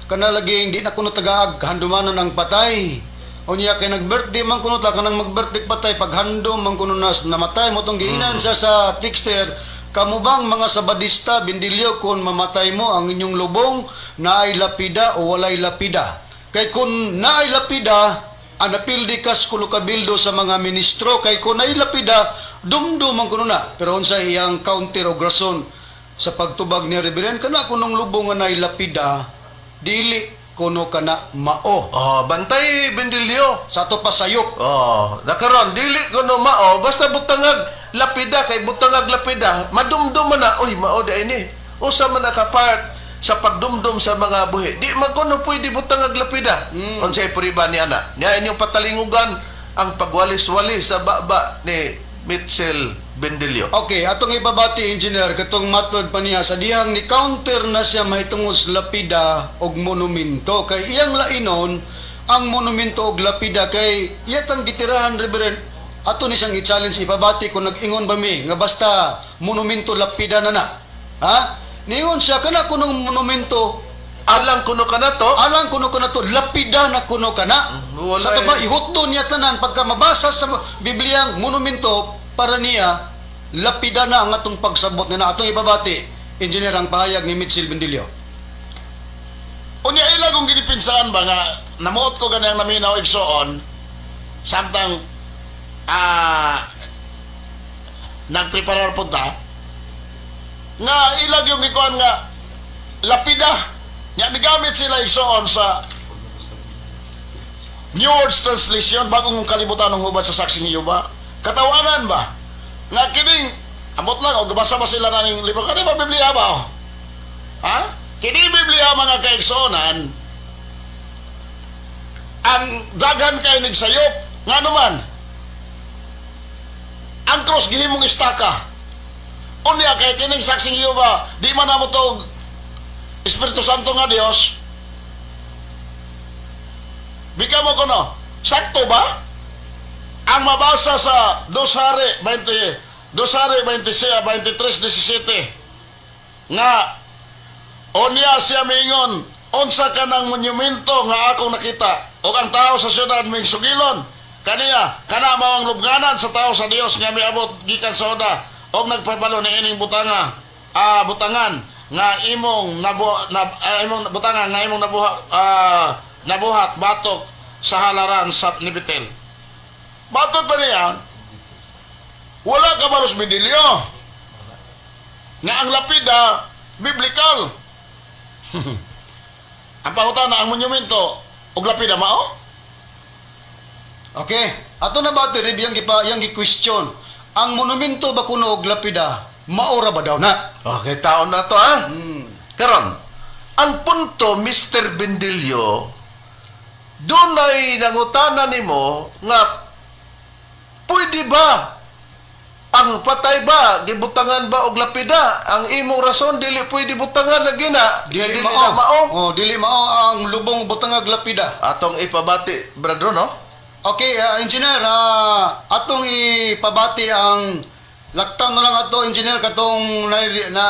Speaker 5: kana lagi hindi na kuno tagaag handumanan ang patay. Unya kay nag-birthday man kuno ta, kanang mag-birthday patay paghandom man kuno nas namatay mo tong giinan sa texter: "Kamo bang mga Sabadista, Bindilyo, kung mamatay mo, ang inyong lubong naay lapida o walay lapida? Kay kung naay lapida, anapildi kas kuno kabildo sa mga ministro, kay kung naay lapida, dumdum ang kuno na." Pero unsa iyang counter o rason sa pagtubag ni Reverend? Kana kunong lubong nga naay lapida, dili kuno kana mao.
Speaker 2: Oh, bantay, Bendilio.
Speaker 5: Sa ato pa sayop.
Speaker 2: Oh, nakaron dili kuno mao basta butangag lapida, kay butangag lapida madumdum man na, "Oy, mao di ini." Usa man naka part sa pagdumdum sa mga buhi. Di man kuno pwede butangag lapida. Unsay puriba niya na? Niya inyong patalingugan ang pagwalis-walis sa baba ni Mitchell Bendilio.
Speaker 5: Okay, atong ibabati, engineer, katong matod pa niya sa dihang ni counter na siya mahitungod sa lapida og monumento kay iyang lainon ang monumento og lapida kay iyatang gitirahan. Reverend, ato ni siyang i-challenge, ipabati kung nag-ingon ba mi nga basta monumento lapida na na. Ha? Niingon siya kana kunong monumento
Speaker 2: Alang kuno kanato,
Speaker 5: alang kuno kana to, lapida na kuno kana.
Speaker 2: Wala
Speaker 5: Sa to ba
Speaker 2: eh.
Speaker 5: ihutdo niya tanan pagka mabasa sa Biblia ang monumento, para niya lapida na ang atong pagsabot nga na. Atong ibabati, engineer, ang pahayag ni Mitchell Bendilio.
Speaker 6: Unya ila kung ginipinsaan ba nga namuot ko ganang naminaw, igsoon, samtang nagpreparar punta nga ilag yung gikuan nga lapida nya nigamit sila, igsoon, sa New World Translation, Bagong Kalibutan ng Hubad sa Saksi ni Jehova. Katawanan ba nga kining amot lang o gabasa ba sila na ning libro kani ba, Biblia ba, oh? Ha, kini Biblia, mga kaigsuonan. Ang daghan kay nagsayop, ngano man? Ang cross gihimong istaka. Unya kay kining saksing Jehova, di man namo to Espiritu Santo nga Dios. Bika mo kuno, sakto ba? Ang mabasa sa Dos Hari 20, Dos Hari 26, 23:17 nga unya siya miingon, "Unsa ka ng monumento nga akong nakita?" Ug ang tao sa syudad ming sugilon kaniya, "Kana mao ang lubnganan sa tao sa Dios nga miabot gikan sa Juda og nagpabalo niining butanga, butangan nga imong nabu, na, imong butangan nga imong nabuhat batok sa halaran sa ni Betel." Matod pa niya, wala ka balos Bendilio nga ang lapida biblical. Ang pangutana, ang monumento ug lapida mao?
Speaker 5: Okay. Ato na ba ito, yang gipa yang gi-question. Ang monumento ba kuno og lapida, maora ba daw na?
Speaker 2: Okay, taon na to ah. Karon, ang punto, Mr. Bendilio, dunay nangutana nimo nga pwede ba ang patay ba gibutangan ba og lapida? Ang imong rason, dili pwede butangan lagi na
Speaker 5: Dili
Speaker 2: dili
Speaker 5: mao.
Speaker 2: na mao.
Speaker 5: Oh, dili mao ang lubong butangag lapida.
Speaker 2: Atong ipabati, brother, no?
Speaker 5: Okay, engineer, atong ipabati ang laktang na lang ato, engineer, katong na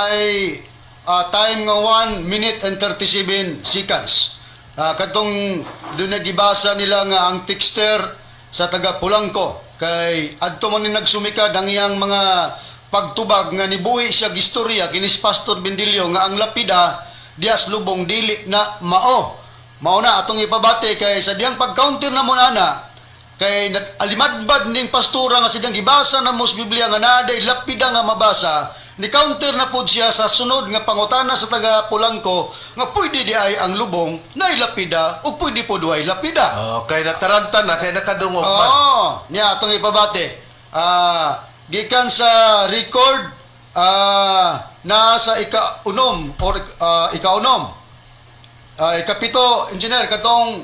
Speaker 5: time nga 1 minute and 37 seconds. Katong doon nagibasa nila nga ang texter sa taga Pulangko kay adto man ni nagsumikad ang iyang mga pagtubag nga nibuhi siya gistorya kinis Pastor Bendilio nga ang lapida dias lubong dili na mao. Mao na atong ipabati kay sa diyang pag-counter na mo ana kay alimadbad ning pastora nga sidang gibasa na mos Biblia nga naaday lapida nga mabasa, ni counter na pod siya sa sunod nga pangutana sa taga Pulangko nga pwede di ay ang lubong na lapida o pwede pod way lapida.
Speaker 2: Okay, nataranta na kay nakadungog man.
Speaker 5: Oo, niya atong ipabati. Gikan sa record na sa ika-unom or ika-unom. Ikapito, engineer, katong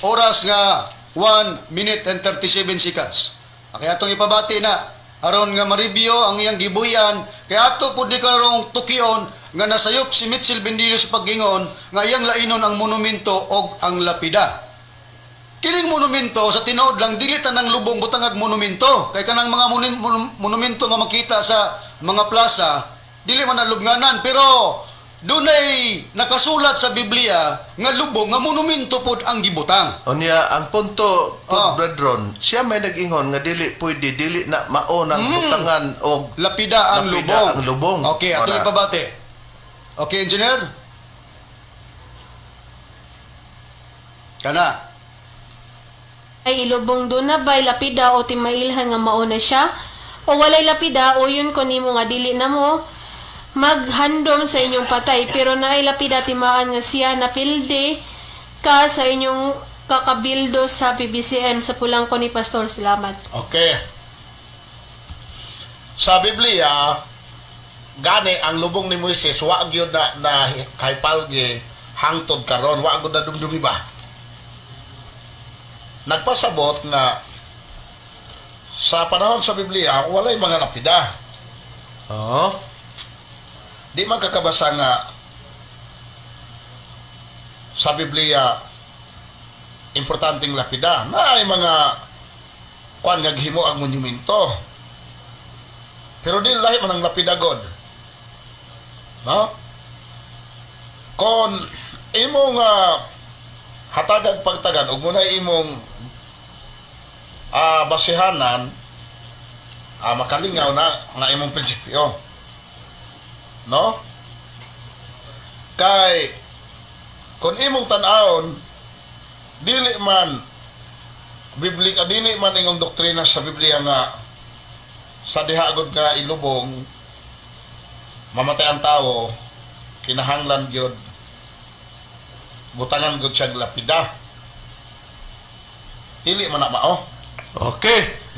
Speaker 5: oras nga 1 minute and 37 seconds. Kaya atong ipabati na aron nga maribyo ang iyang gibuyan kay ato pud ni karong tukion nga nasayop si Mitchell Bendillo sa paggingon nga iyang lainon ang monumento og ang lapida. Kining monumento sa tinuod lang dili tanang lubong butangag monumento kay kanang mga monumento nga makita sa mga plaza dili man na lubnganan, pero dunay nakasulat sa Biblia nga lubong nga monumento pod ang gibutang.
Speaker 2: Unya, ang punto po,
Speaker 5: Oh.
Speaker 2: brethren, siya may nag-ingon nga dili pwede, dili na mao ng butangan og
Speaker 5: Lapida ang
Speaker 2: lapida
Speaker 5: lubong.
Speaker 2: ang lubong.
Speaker 5: Okay, ato
Speaker 2: Wala.
Speaker 5: ipabati. Okay, engineer? Kana.
Speaker 7: Ay ilubong doon na bay lapida o timailhan nga mauna siya o walay lapida o yun ko nimo nga dili na mo maghandom sa inyong patay, pero naay lapida timaan nga siya napilde ka sa inyong kakabildo sa PBCM sa Pulangko ni Pastor. Salamat.
Speaker 6: Okay. Sa Biblia, gani ang lubong ni Moises wa gyud na kay palgi hangtod karon, wa gyud na dumdumi ba. Nagpasabot nga sa panahon sa Biblia walay mga lapida.
Speaker 2: Oo.
Speaker 6: Di man kakabasa nga sa Biblia importanteng lapida na ay mga kuan nga gihimo ang monumento. Pero di lahi man ang lapida god. No? Kon imong hatagag pagtagad ug muna imong basihanan, makalingaw na nga imong prinsipyo. No? Kay kung imong tan-awon dili man biblik dili man ingong doktrina sa Biblia nga sa diha gud nga ilubong mamatay ang tao kinahanglan gyud butangan gyud siya lapida, dili man na mao.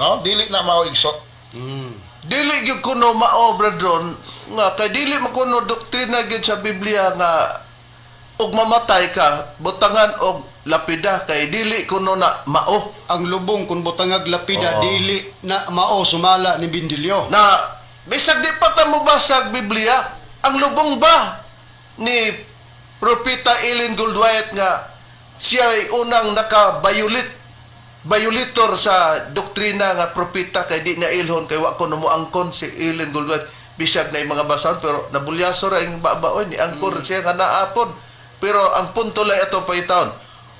Speaker 6: No, dili na mao, igso.
Speaker 2: Dili gyud kuno mao, brethren, nga kay dili man kuno doktrina gyud sa Biblia nga og mamatay ka butangan og lapida kay dili kuno na mao.
Speaker 5: Ang lubong kung butangag lapida dili na mao sumala ni Bindilyo.
Speaker 2: Na bisag di pa ta mobasag Biblia, ang lubong ba ni Propeta Ellen Goldwhite nga siya ay unang naka-violate violator sa doktrina nga propeta kay di na ilhon kay wa ko moangkon si Ellen Goldwhite bisag na mga basahon, pero nabulyaso ra ing babaoy ni angkor siya nga naapon. Pero ang punto lang ato pahitaon,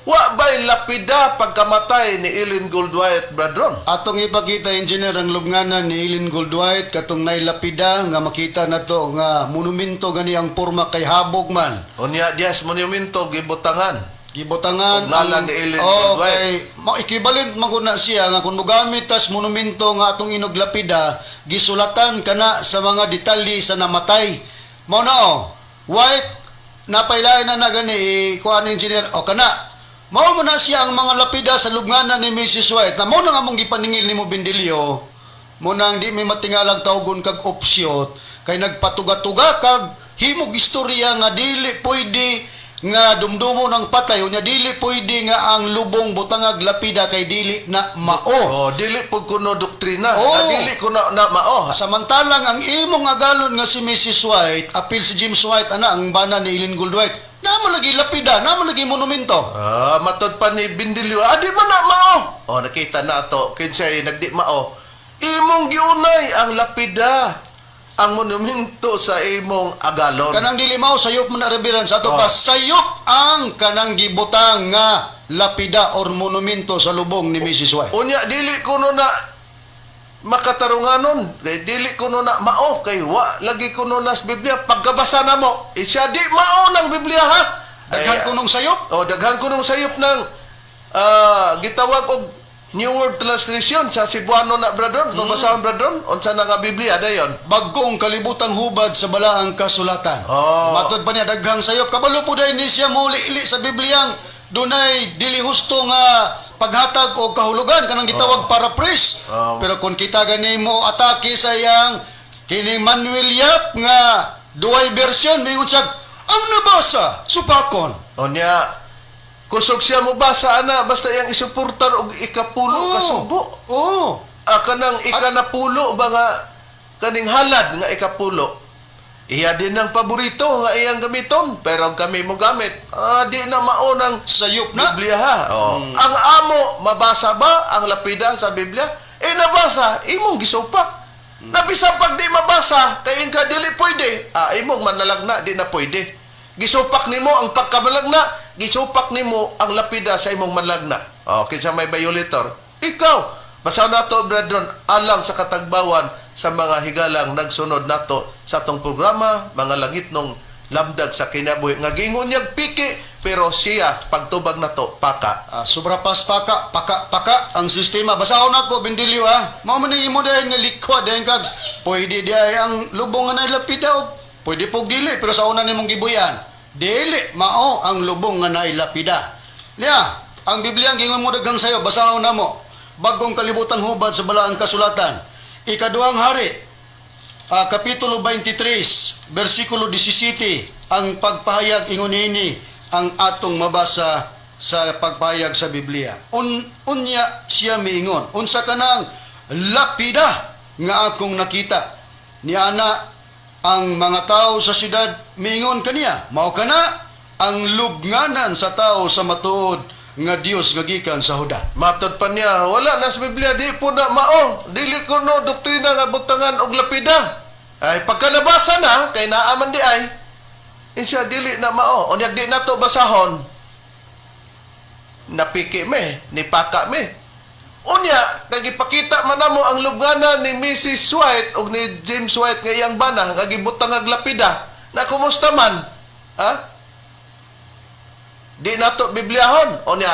Speaker 2: wa ba'y lapida pagkamatay ni Ellen Goldwhite, brethren?
Speaker 5: Atong ipakita, engineer, ang lubnganan ni Ellen Goldwhite katong nailapida nga makita nato nga monumento gani ang porma kay habog man.
Speaker 2: Unya dias monumento gibutangan.
Speaker 5: Gibutangan
Speaker 2: Og ngalan ni Ellen
Speaker 5: oh,
Speaker 2: Goldwhite.
Speaker 5: kay mo equivalent man gud na siya nga kung mogamit tas monumento nga atong inog lapida, gisulatan kana sa mga detalye sa namatay. Mao na oh. White napailain na na gani kuan engineer o kana. Mao mo na siya ang mga lapida sa lubnganan ni Mrs. White. Na mao na nga mong gipaningil nimo, Bindilyo. Mo nang di may matingalag tawgon kag opsiyot kay nagpatuga-tuga kag himog istorya nga dili pwede nga dumdumo ng patay, unya dili pwede nga ang lubong butangag lapida kay dili na mao.
Speaker 2: Oh, dili pud kuno doktrina.
Speaker 5: Oh.
Speaker 2: Na dili kuno na mao.
Speaker 5: Samantalang ang imong agalon nga si Mrs. White, apil si James White ana ang bana ni Ellen Goldwhite, namo lagi lapida, namo lagi monumento.
Speaker 2: Ah, matod pa ni Bindilyo, ah, di man na mao. Oh, nakita na ato kinsay nagdi mao. Imong giunay ang lapida, ang monumento sa imong agalon.
Speaker 5: Kanang dili mao sayop man na, reverend, sa ato
Speaker 2: Oh.
Speaker 5: pa sayop ang kanang gibutang nga lapida or monumento sa lubong ni Mrs. White.
Speaker 2: Unya dili kuno na makatarunganon kay dili kuno na mao kay wa lagi kuno na sa Biblia. Pagkabasa na mo eh, siya di mao ng Biblia ha.
Speaker 5: Daghan
Speaker 2: Ay,
Speaker 5: kunong sayop.
Speaker 2: Oh, daghan ko nung sayop ng gitawag og New World Translation sa Cebuano na, brethren. Mm. Basahon, brethren, unsa na nga Biblia dayon?
Speaker 5: Bagong kalibutang hubad sa balaang kasulatan.
Speaker 2: Oh.
Speaker 5: Matod pa niya daghang sayop. Kabalo po dahil ni siya muli-ili sa Bibliang dunay dili husto nga paghatag o kahulugan kanang gitawag paraphrase.
Speaker 2: Oh.
Speaker 5: Pero kung kita gani mo atake sa iyang kini Manuel Yap nga duay version, mingon siya ang nabasa supakon.
Speaker 2: Unya kusog siya mo basa ana basta iyang isuportar og ikapulo ka subo.
Speaker 5: Oh.
Speaker 2: Ah, kanang ikanapulo ba nga kaning halad nga ikapulo. Iya din ang paborito nga iyang gamiton pero kami mo gamit. Ah, di na mao ng
Speaker 5: Sayop na.
Speaker 2: Biblia ha. Oh. Ang amo mabasa ba ang lapida sa Biblia? Eh nabasa, imong gisupak. Nabisa pag di mabasa, kay ingka dili pwede. Ah, imong manalagna di na pwede. Gisupak nimo ang pagkamalagna, gisupak nimo ang lapida sa imong manlagna. Oh, kinsa may violator? Ikaw. Basa nato, brethren, alang sa katagbawan sa mga higalang nagsunod nato sa atong programa, mga langitnong lamdag sa kinabuhi nga giingon niyag piki pero siya pagtubag nato paka.
Speaker 5: Ah, sobra pas paka, paka, paka ang sistema. Basahon ako, Bindilyo ah. Mao man ang imo dahil nga likwa dahil kag pwede di ay ang lubong nga nailapida og pwede pog dili pero sa una nimong gibuyan. Dili mao ang lubong nga nailapida. Niya, ang Biblia ang gingon mo daghang sayo, basahon na mo. Bagong kalibutang hubad sa balaang kasulatan. Ikaduhang Hari, Kapitulo 23, versikulo 17, ang pagpahayag ingon ini ang atong mabasa sa pagpahayag sa Biblia. Unya siya miingon, unsa kanang lapida nga akong nakita? Niana ang mga tao sa syudad miingon kaniya, mao kana ang lubnganan sa tao sa matuod nga Dios nga gikan sa Huda.
Speaker 2: Matod pa niya, wala na sa Biblia, di po na mao. Dili ko no doktrina nga butangan og lapida. Ay pagka nabasa na kay naaman di ay insya dili na mao. Unya di nato basahon. Napiki me, nipaka me. Unya, kay gipakita man namo ang lubngana ni Mrs. White og ni James White nga iyang bana nga gibutang og lapida. Na kumusta man? Ha? Di nato Bibliahon. Unya,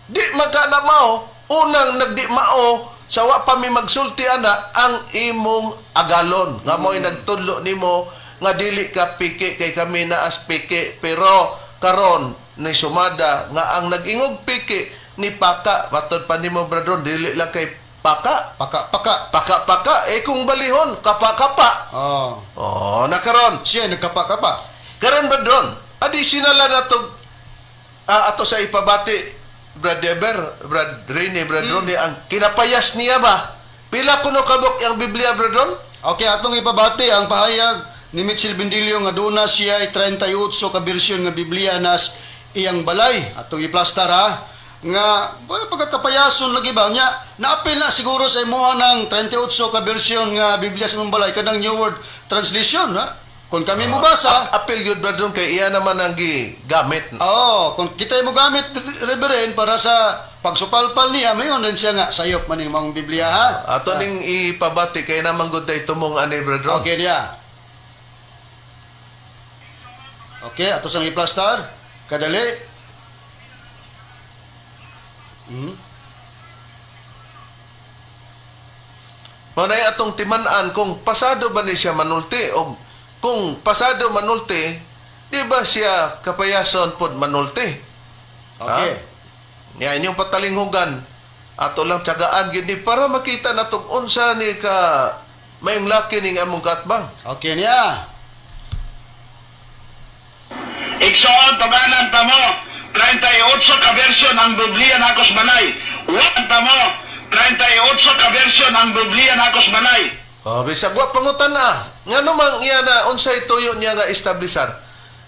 Speaker 2: di magka na mao, unang nagdi mao sa wa pa mi magsulti ana ang imong agalon nga mo'y nagtudlo nimo nga dili ka piki kay kami naas piki pero karon ni sumada nga ang nag-ingog piki ni paka. Matod pa nimo, brethren, dili lang kay paka.
Speaker 5: Paka, paka.
Speaker 2: Paka paka eh kung balihon kapa kapa.
Speaker 5: Oh.
Speaker 2: Oh, na karon.
Speaker 5: Siya nagkapa-kapa.
Speaker 2: Karon, brethren, additional na to. Ato sa ipabati, Brad Deber, Brad Rene, Brad Ronnie, ang kinapayas niya ba? Pila kuno kabuk ang Biblia, Brad Ron?
Speaker 5: Okay, atong ipabati ang pahayag ni Mitchell Bendilio nga duna siya ay 38 ka bersyon nga Biblia nas iyang balay. Atong iplastar ha nga well, pagkakapayason lagi ba niya naapil na siguro sa imuha ng 38 ka bersyon nga Biblia sa imong balay kanang New World Translation, ha. Kung kami mo basa.
Speaker 2: Apil yun, Brad Ron, kay iya naman ang gigamit.
Speaker 5: Oo, kung kita mo gamit, Reverend, para sa pagsupalpal niya, mayon din siya nga sayop man yung mga Biblia, ha.
Speaker 2: Ato ning ipabati kay naman gud tay tumong ani, Brad Ron.
Speaker 5: Okay niya. Okay, ato sang iplastar. Kadali.
Speaker 2: Mao nay atong timan-an kung pasado ba ni siya manulti o kung pasado manulti, di ba siya kapayason pod manulti?
Speaker 5: Okay.
Speaker 2: Niya inyong patalinghugan ato lang tiyagaan gid ni para makita natong unsa ni ka mayong laki ning among katbang.
Speaker 5: Okay niya.
Speaker 8: Igsoon tuganan ta mo 38 ka version ang Biblia nakos balay. Wa ta mo 38 ka version ang Biblia nakos balay.
Speaker 2: Oh, bisag wa pangutan na. Ngano mang iya na unsay tuyo niya nga establisar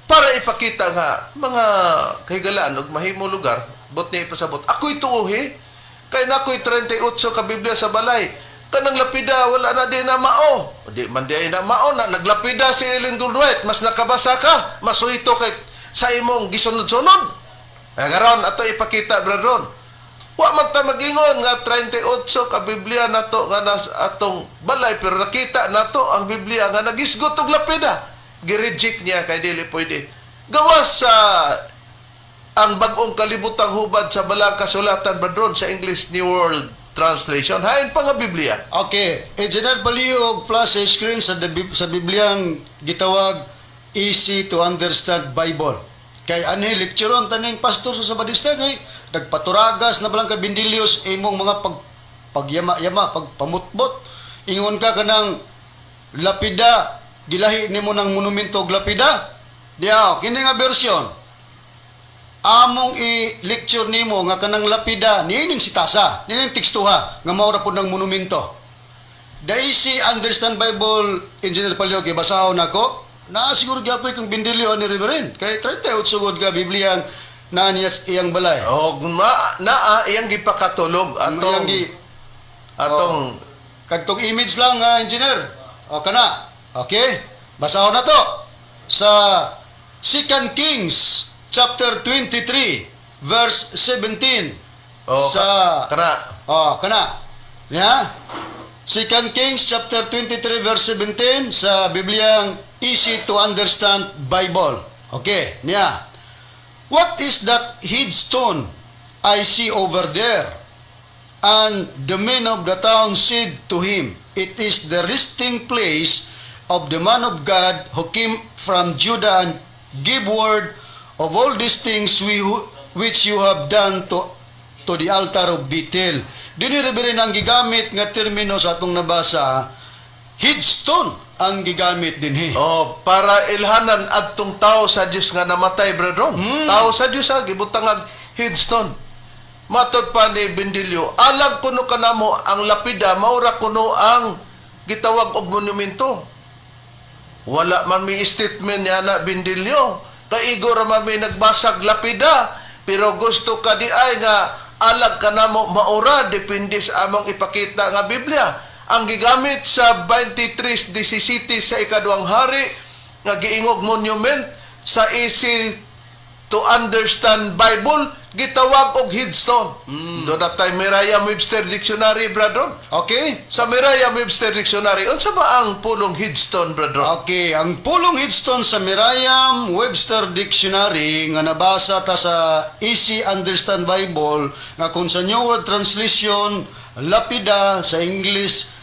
Speaker 2: para ipakita nga mga kahigalaan og mahimo lugar bot niya ipasabot. Ako'y tuohi kay nakoy 38 ka Biblia sa balay. Kanang lapida wala na di na mao. Di man di ay na mao na naglapida si Ellen Goldwhite, mas nakabasa ka, mas suhito kay sa imong gisunod-sunod. Ay karon ato ipakita, Brad Ron. Wa man ta magingon nga 38 ka Biblia nato nga nas atong balay pero nakita nato ang Biblia nga nagisgot og lapida. Gi-reject niya kay dili pwede. Gawas sa ang bag-ong kalibutang hubad sa balang kasulatan, Brad Ron, sa English New World Translation. Hain pa nga Biblia.
Speaker 5: Okay, Engineer Baliog, flash sa screen sa Bibliang gitawag Easy to Understand Bible. Kay anhi lectureon taning pastor sa Sabadista kay nagpaturagas na balang kay Bindilios imong mga pagyama-yama, pagpamutbot. Ingon ka kanang lapida, gilahi nimo ng monumento og lapida. Diya, kini nga version. Among i-lecture nimo nga kanang lapida niining sitasa, niining tekstuha nga mao ra pud ng monumento. The Easy Understand Bible, Engineer Palio, kay basahon nako. Naa siguro gyapoy kang Bindilio ni Reverend. Kay 38 sugod ka Biblia na niya iyang balay.
Speaker 2: Og na naa iyang gipakatulog
Speaker 5: Ang
Speaker 2: atong
Speaker 5: iyang gi-
Speaker 2: atong
Speaker 5: kadtong image lang nga engineer. O kana. Okay? Basahon na to. Sa 2 Kings chapter 23 verse 17.
Speaker 2: Oh,
Speaker 5: sa
Speaker 2: kana.
Speaker 5: Oh, kana. Ya. 2 Kings chapter 23 verse 17 sa Bibliang Easy to Understand Bible. Okay, niya. What is that headstone I see over there? And the men of the town said to him, "It is the resting place of the man of God who came from Judah and gave word of all these things which you have done to the altar of Bethel." Dini, Reverend, ang gigamit nga termino sa atong nabasa, headstone ang gigamit dinhi.
Speaker 2: Oh, para ilhanan adtong tao sa Dios nga namatay, Brad Ron. Tao sa Dios ha, gibutang ag headstone. Matod pa ni Bendilio, alag kuno kanamo ang lapida maura kuno ang gitawag og monumento. Wala man may statement niya na Bendilio. Kaigo ra man may nagbasag lapida, pero gusto ka di ay nga alag kanamo maura depende sa among ipakita nga Biblia. Ang gigamit sa 23:17 sa ikaduhang hari nga giingog monument sa Easy to Understand Bible gitawag og headstone. Doon na tayo Merriam-Webster Dictionary, Brad Ron.
Speaker 5: Okay?
Speaker 2: Sa Merriam-Webster Dictionary, unsa ba ang pulong headstone, Brad Ron?
Speaker 5: Okay, ang pulong headstone sa Merriam-Webster Dictionary nga nabasa ta sa Easy Understand Bible nga kung sa New World Translation lapida, sa English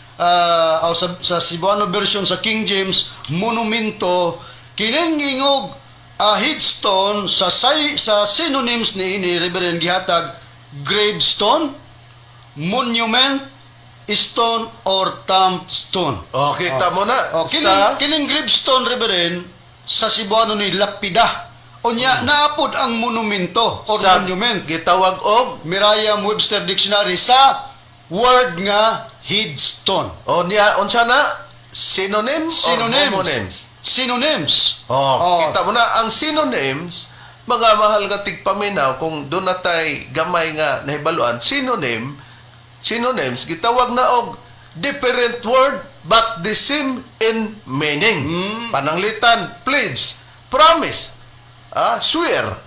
Speaker 5: o sa Cebuano version sa King James monumento, kining ingog headstone sa synonyms ni ini, Reverend, gihatag gravestone, monument, stone or tombstone.
Speaker 2: Oh, kita mo na
Speaker 5: Oh, kining,
Speaker 2: sa
Speaker 5: kining gravestone, Reverend, sa Cebuano ni lapida. Unya naapod ang monumento or
Speaker 2: Sa
Speaker 5: monument.
Speaker 2: Gitawag og
Speaker 5: Merriam-Webster Dictionary sa word nga headstone.
Speaker 2: O niya unsa na? Synonym or
Speaker 5: Synonyms.
Speaker 2: homonyms?
Speaker 5: Synonyms.
Speaker 2: Oh, kita mo na ang synonyms, mga mahal nga tigpaminaw, kung doon na tay gamay nga nahibaluan, synonyms gitawag na og different word but the same in meaning. Pananglitan, pledge, promise, swear.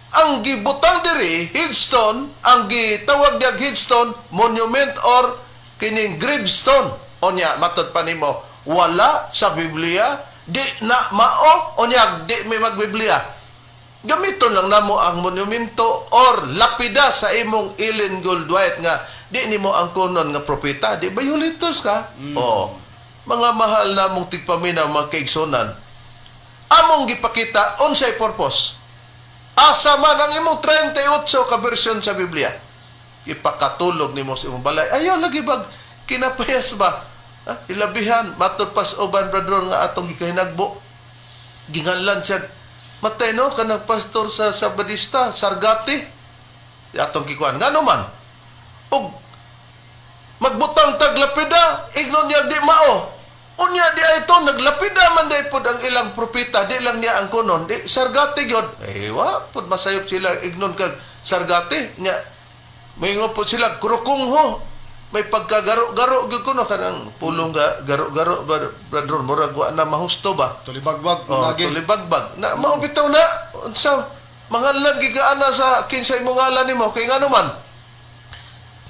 Speaker 2: Ang gibutang diri headstone, ang gitawag niya headstone, monument or kining gravestone. Onya matod pa nimo, wala sa Biblia, di na mao, onya di may magbiblia. Gamiton lang namo ang monumento or lapida sa imong Ellen Goldwhite nga di nimo ang kunon nga propeta, di ba yulitos ka? Oh. Mga mahal namong tigpaminaw, mga kaigsonan, among gipakita unsay purpose. Asa man ang imong 38 ka bersyon sa Biblia. Ipakatulog nimo sa imong balay. Ayaw lagi bag kinapayas ba? Ha? Ilabihan matod pas uban, brother, nga atong gikahinagbo. Ginganlan siya. Matay no kanang pastor sa Sabadista, Sargati. Atong gikuan ngano man. Og magbutang taglapida, ignon niya di mao. Unya di ay to naglapida man day pod ang ilang propeta, di lang niya ang kunon, di Sargati gyud. Eh wa pod masayop sila ignon kag Sargati nya. Moingon pod sila krukungho. May pagkagaro-garo gyud kuno kanang pulong ga garo-garo ba, brother, murag wa na mahusto ba.
Speaker 5: Tulibagbag
Speaker 2: Oh,
Speaker 5: lagi.
Speaker 2: tulibagbag. Na mao bitaw na unsa manganlan gigaana sa kinsay mo ngalan nimo kay ngano man.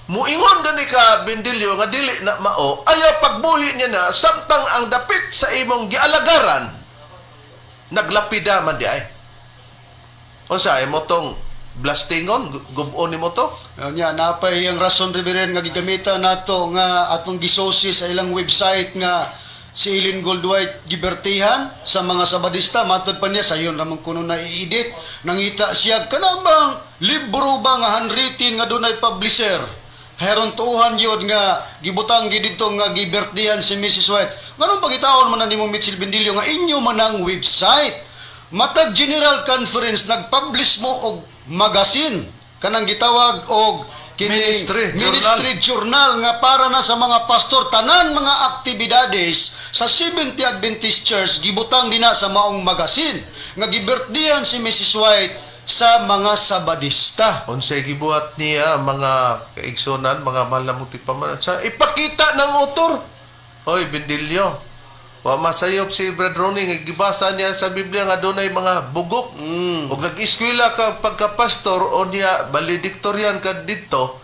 Speaker 2: Muingon gani ka, Bendilyo, nga dili na mao, ayaw pagbuhi niya na samtang ang dapit sa imong gialagaran naglapida man di ay. Unsa imo tong blastingon gub-on nimo to?
Speaker 5: Nya napay ang rason, Reverend, nga gigamitan nato nga atong gisosi sa ilang website nga si Ellen Goldwhite gibertihan sa mga Sabadista. Matod pa niya sayon ramon kuno na i-edit, nangita siya kana bang libro ba nga handwritten nga dunay publisher. Heron tuuhan gyud nga gibutang gid didto nga gibertihan si Mrs. White. Nganong pagitaon man na nimo, Mitchell Bendilio, nga inyo man ang website? Matag General Conference nagpublish mo og magazine kanang gitawag og kining
Speaker 2: Ministry Journal.
Speaker 5: Ministry Journal nga para na sa mga pastor, tanan mga aktibidades sa Seventh Adventist Church gibutang dinha sa maong magazine nga gibirthdayan si Mrs. White sa mga Sabadista.
Speaker 2: Unsay gibuhat niya, mga kaigsonan, mga mahal na mong tigpamanan, sa ipakita ng author. Hoy, Bendilyo. Wa masayop si Brad Ronnie nga gibasa niya sa Biblia nga dunay mga bugok. Ug nag-eskwela ka pagka-pastor o niya valedictorian ka didto.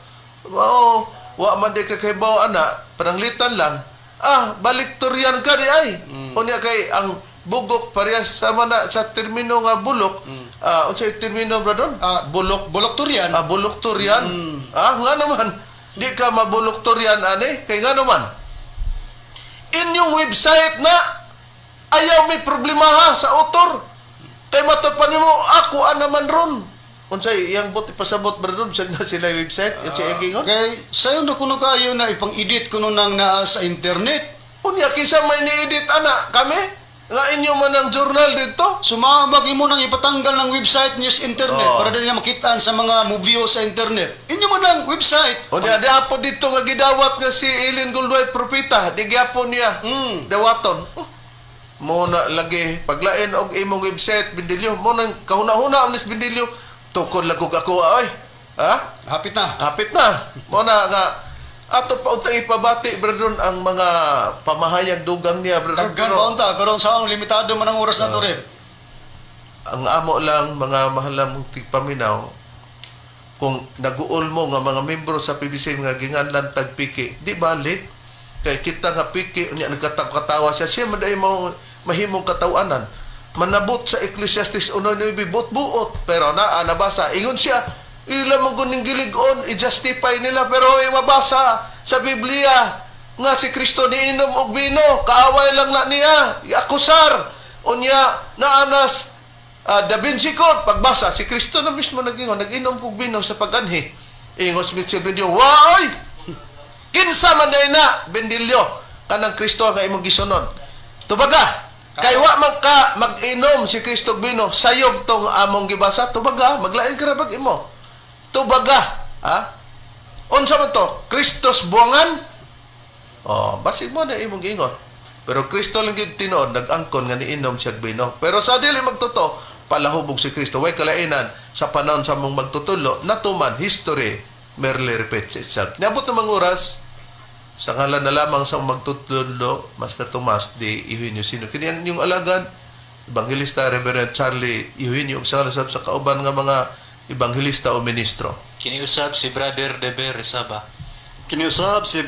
Speaker 2: Mao wa man di ka kahibaw ana, pananglitan lang. Ah, valedictorian ka di ay. Unya kay ang bugok parehas sama na sa termino nga bulok. Ah, unsay termino, Brad Ron?
Speaker 5: Ah,
Speaker 2: bulok.
Speaker 5: Buloktorian.
Speaker 2: Ah, buloktorian. Ah, nga naman. Di ka mabuloktorian ani kay nga naman. Inyong website na ayaw may problema ha sa author. Kay matapan nimo ako naman ron. Unsay iyang bot ipasabot ba ron sa na sila yung website? Unsay iyang gingon?
Speaker 5: Kay sayon ra kuno kayo na ipang-edit kuno nang naa sa internet.
Speaker 2: Unya kinsa may ni-edit ana kami? Nga inyo man ang journal dito?
Speaker 5: Sumabag imo nang ipatanggal ng website niyo sa internet
Speaker 2: Oo.
Speaker 5: para dili na makitaan sa mga movie sa internet. Inyo man ang website.
Speaker 2: Unya di hapon dito nga gidawat nga si Ellen Goldwhite propeta, di gyapon niya. Dawaton. Oh. Mo na lagi paglain og imong website, Bindilyo, mo nang kahuna-huna ang Bindilyo tukod lang kog ako ay. Ha?
Speaker 5: Hapit na.
Speaker 2: Hapit na. Mo na nga ato pa untang ipabati, Brother, ang mga pamahayag dugang niya, brother.
Speaker 5: Daghan
Speaker 2: Pero
Speaker 5: pa unta pero sa akong limitado man ang oras na to, Reb.
Speaker 2: Ang amo lang, mga mahal namong tigpaminaw, kung naguol mo nga mga membro sa PBC nga ginganlan tag piki, di balik kay kita nga piki unya nagkatawa siya siya man day mo mahimong katawanan manabot sa Ecclesiastes 1:9 buot-buot, pero naa nabasa ingon siya ila mo guning gilig-on i-justify nila, pero ay mabasa sa Biblia nga si Kristo niinom og bino, kaaway lang na niya iakusar. Unya naanas Da Vinci Code, pagbasa, si Kristo na mismo nag-ingon, nag-inom kog bino sa pag-anhi. Ingon si Mitchell Bendillo, "Waoy! Kinsa man day na, Bendilyo, kanang Kristo nga imong gisunod. Tubaga!" Kay wa man ka mag-inom si Kristo og bino, sayop tong among gibasa, tubaga, maglain ka ra bag imo. Tubaga, ha? Unsa man to? Kristos buangan? Oh, basig mo na imong giingon. Pero Kristo lang gyud tinuod nag-angkon nga niinom siya og bino. Pero sa dili magtotoo, palahubog si Kristo. Way kalainan sa panahon sa mong magtutulo, natuman history merely repeats itself. Niabot ng mga oras, sa ngalan na lamang sa magtutulo, Master Tomas D. Eugenio Sino. Kini ang inyong alagad, Evangelista Reverend Charlie Eugenio, ug sa ngalan sa kauban nga mga ebanghelista o ministro.
Speaker 3: Kiniusab si Brother Deber Resaba.
Speaker 4: Kiniusab si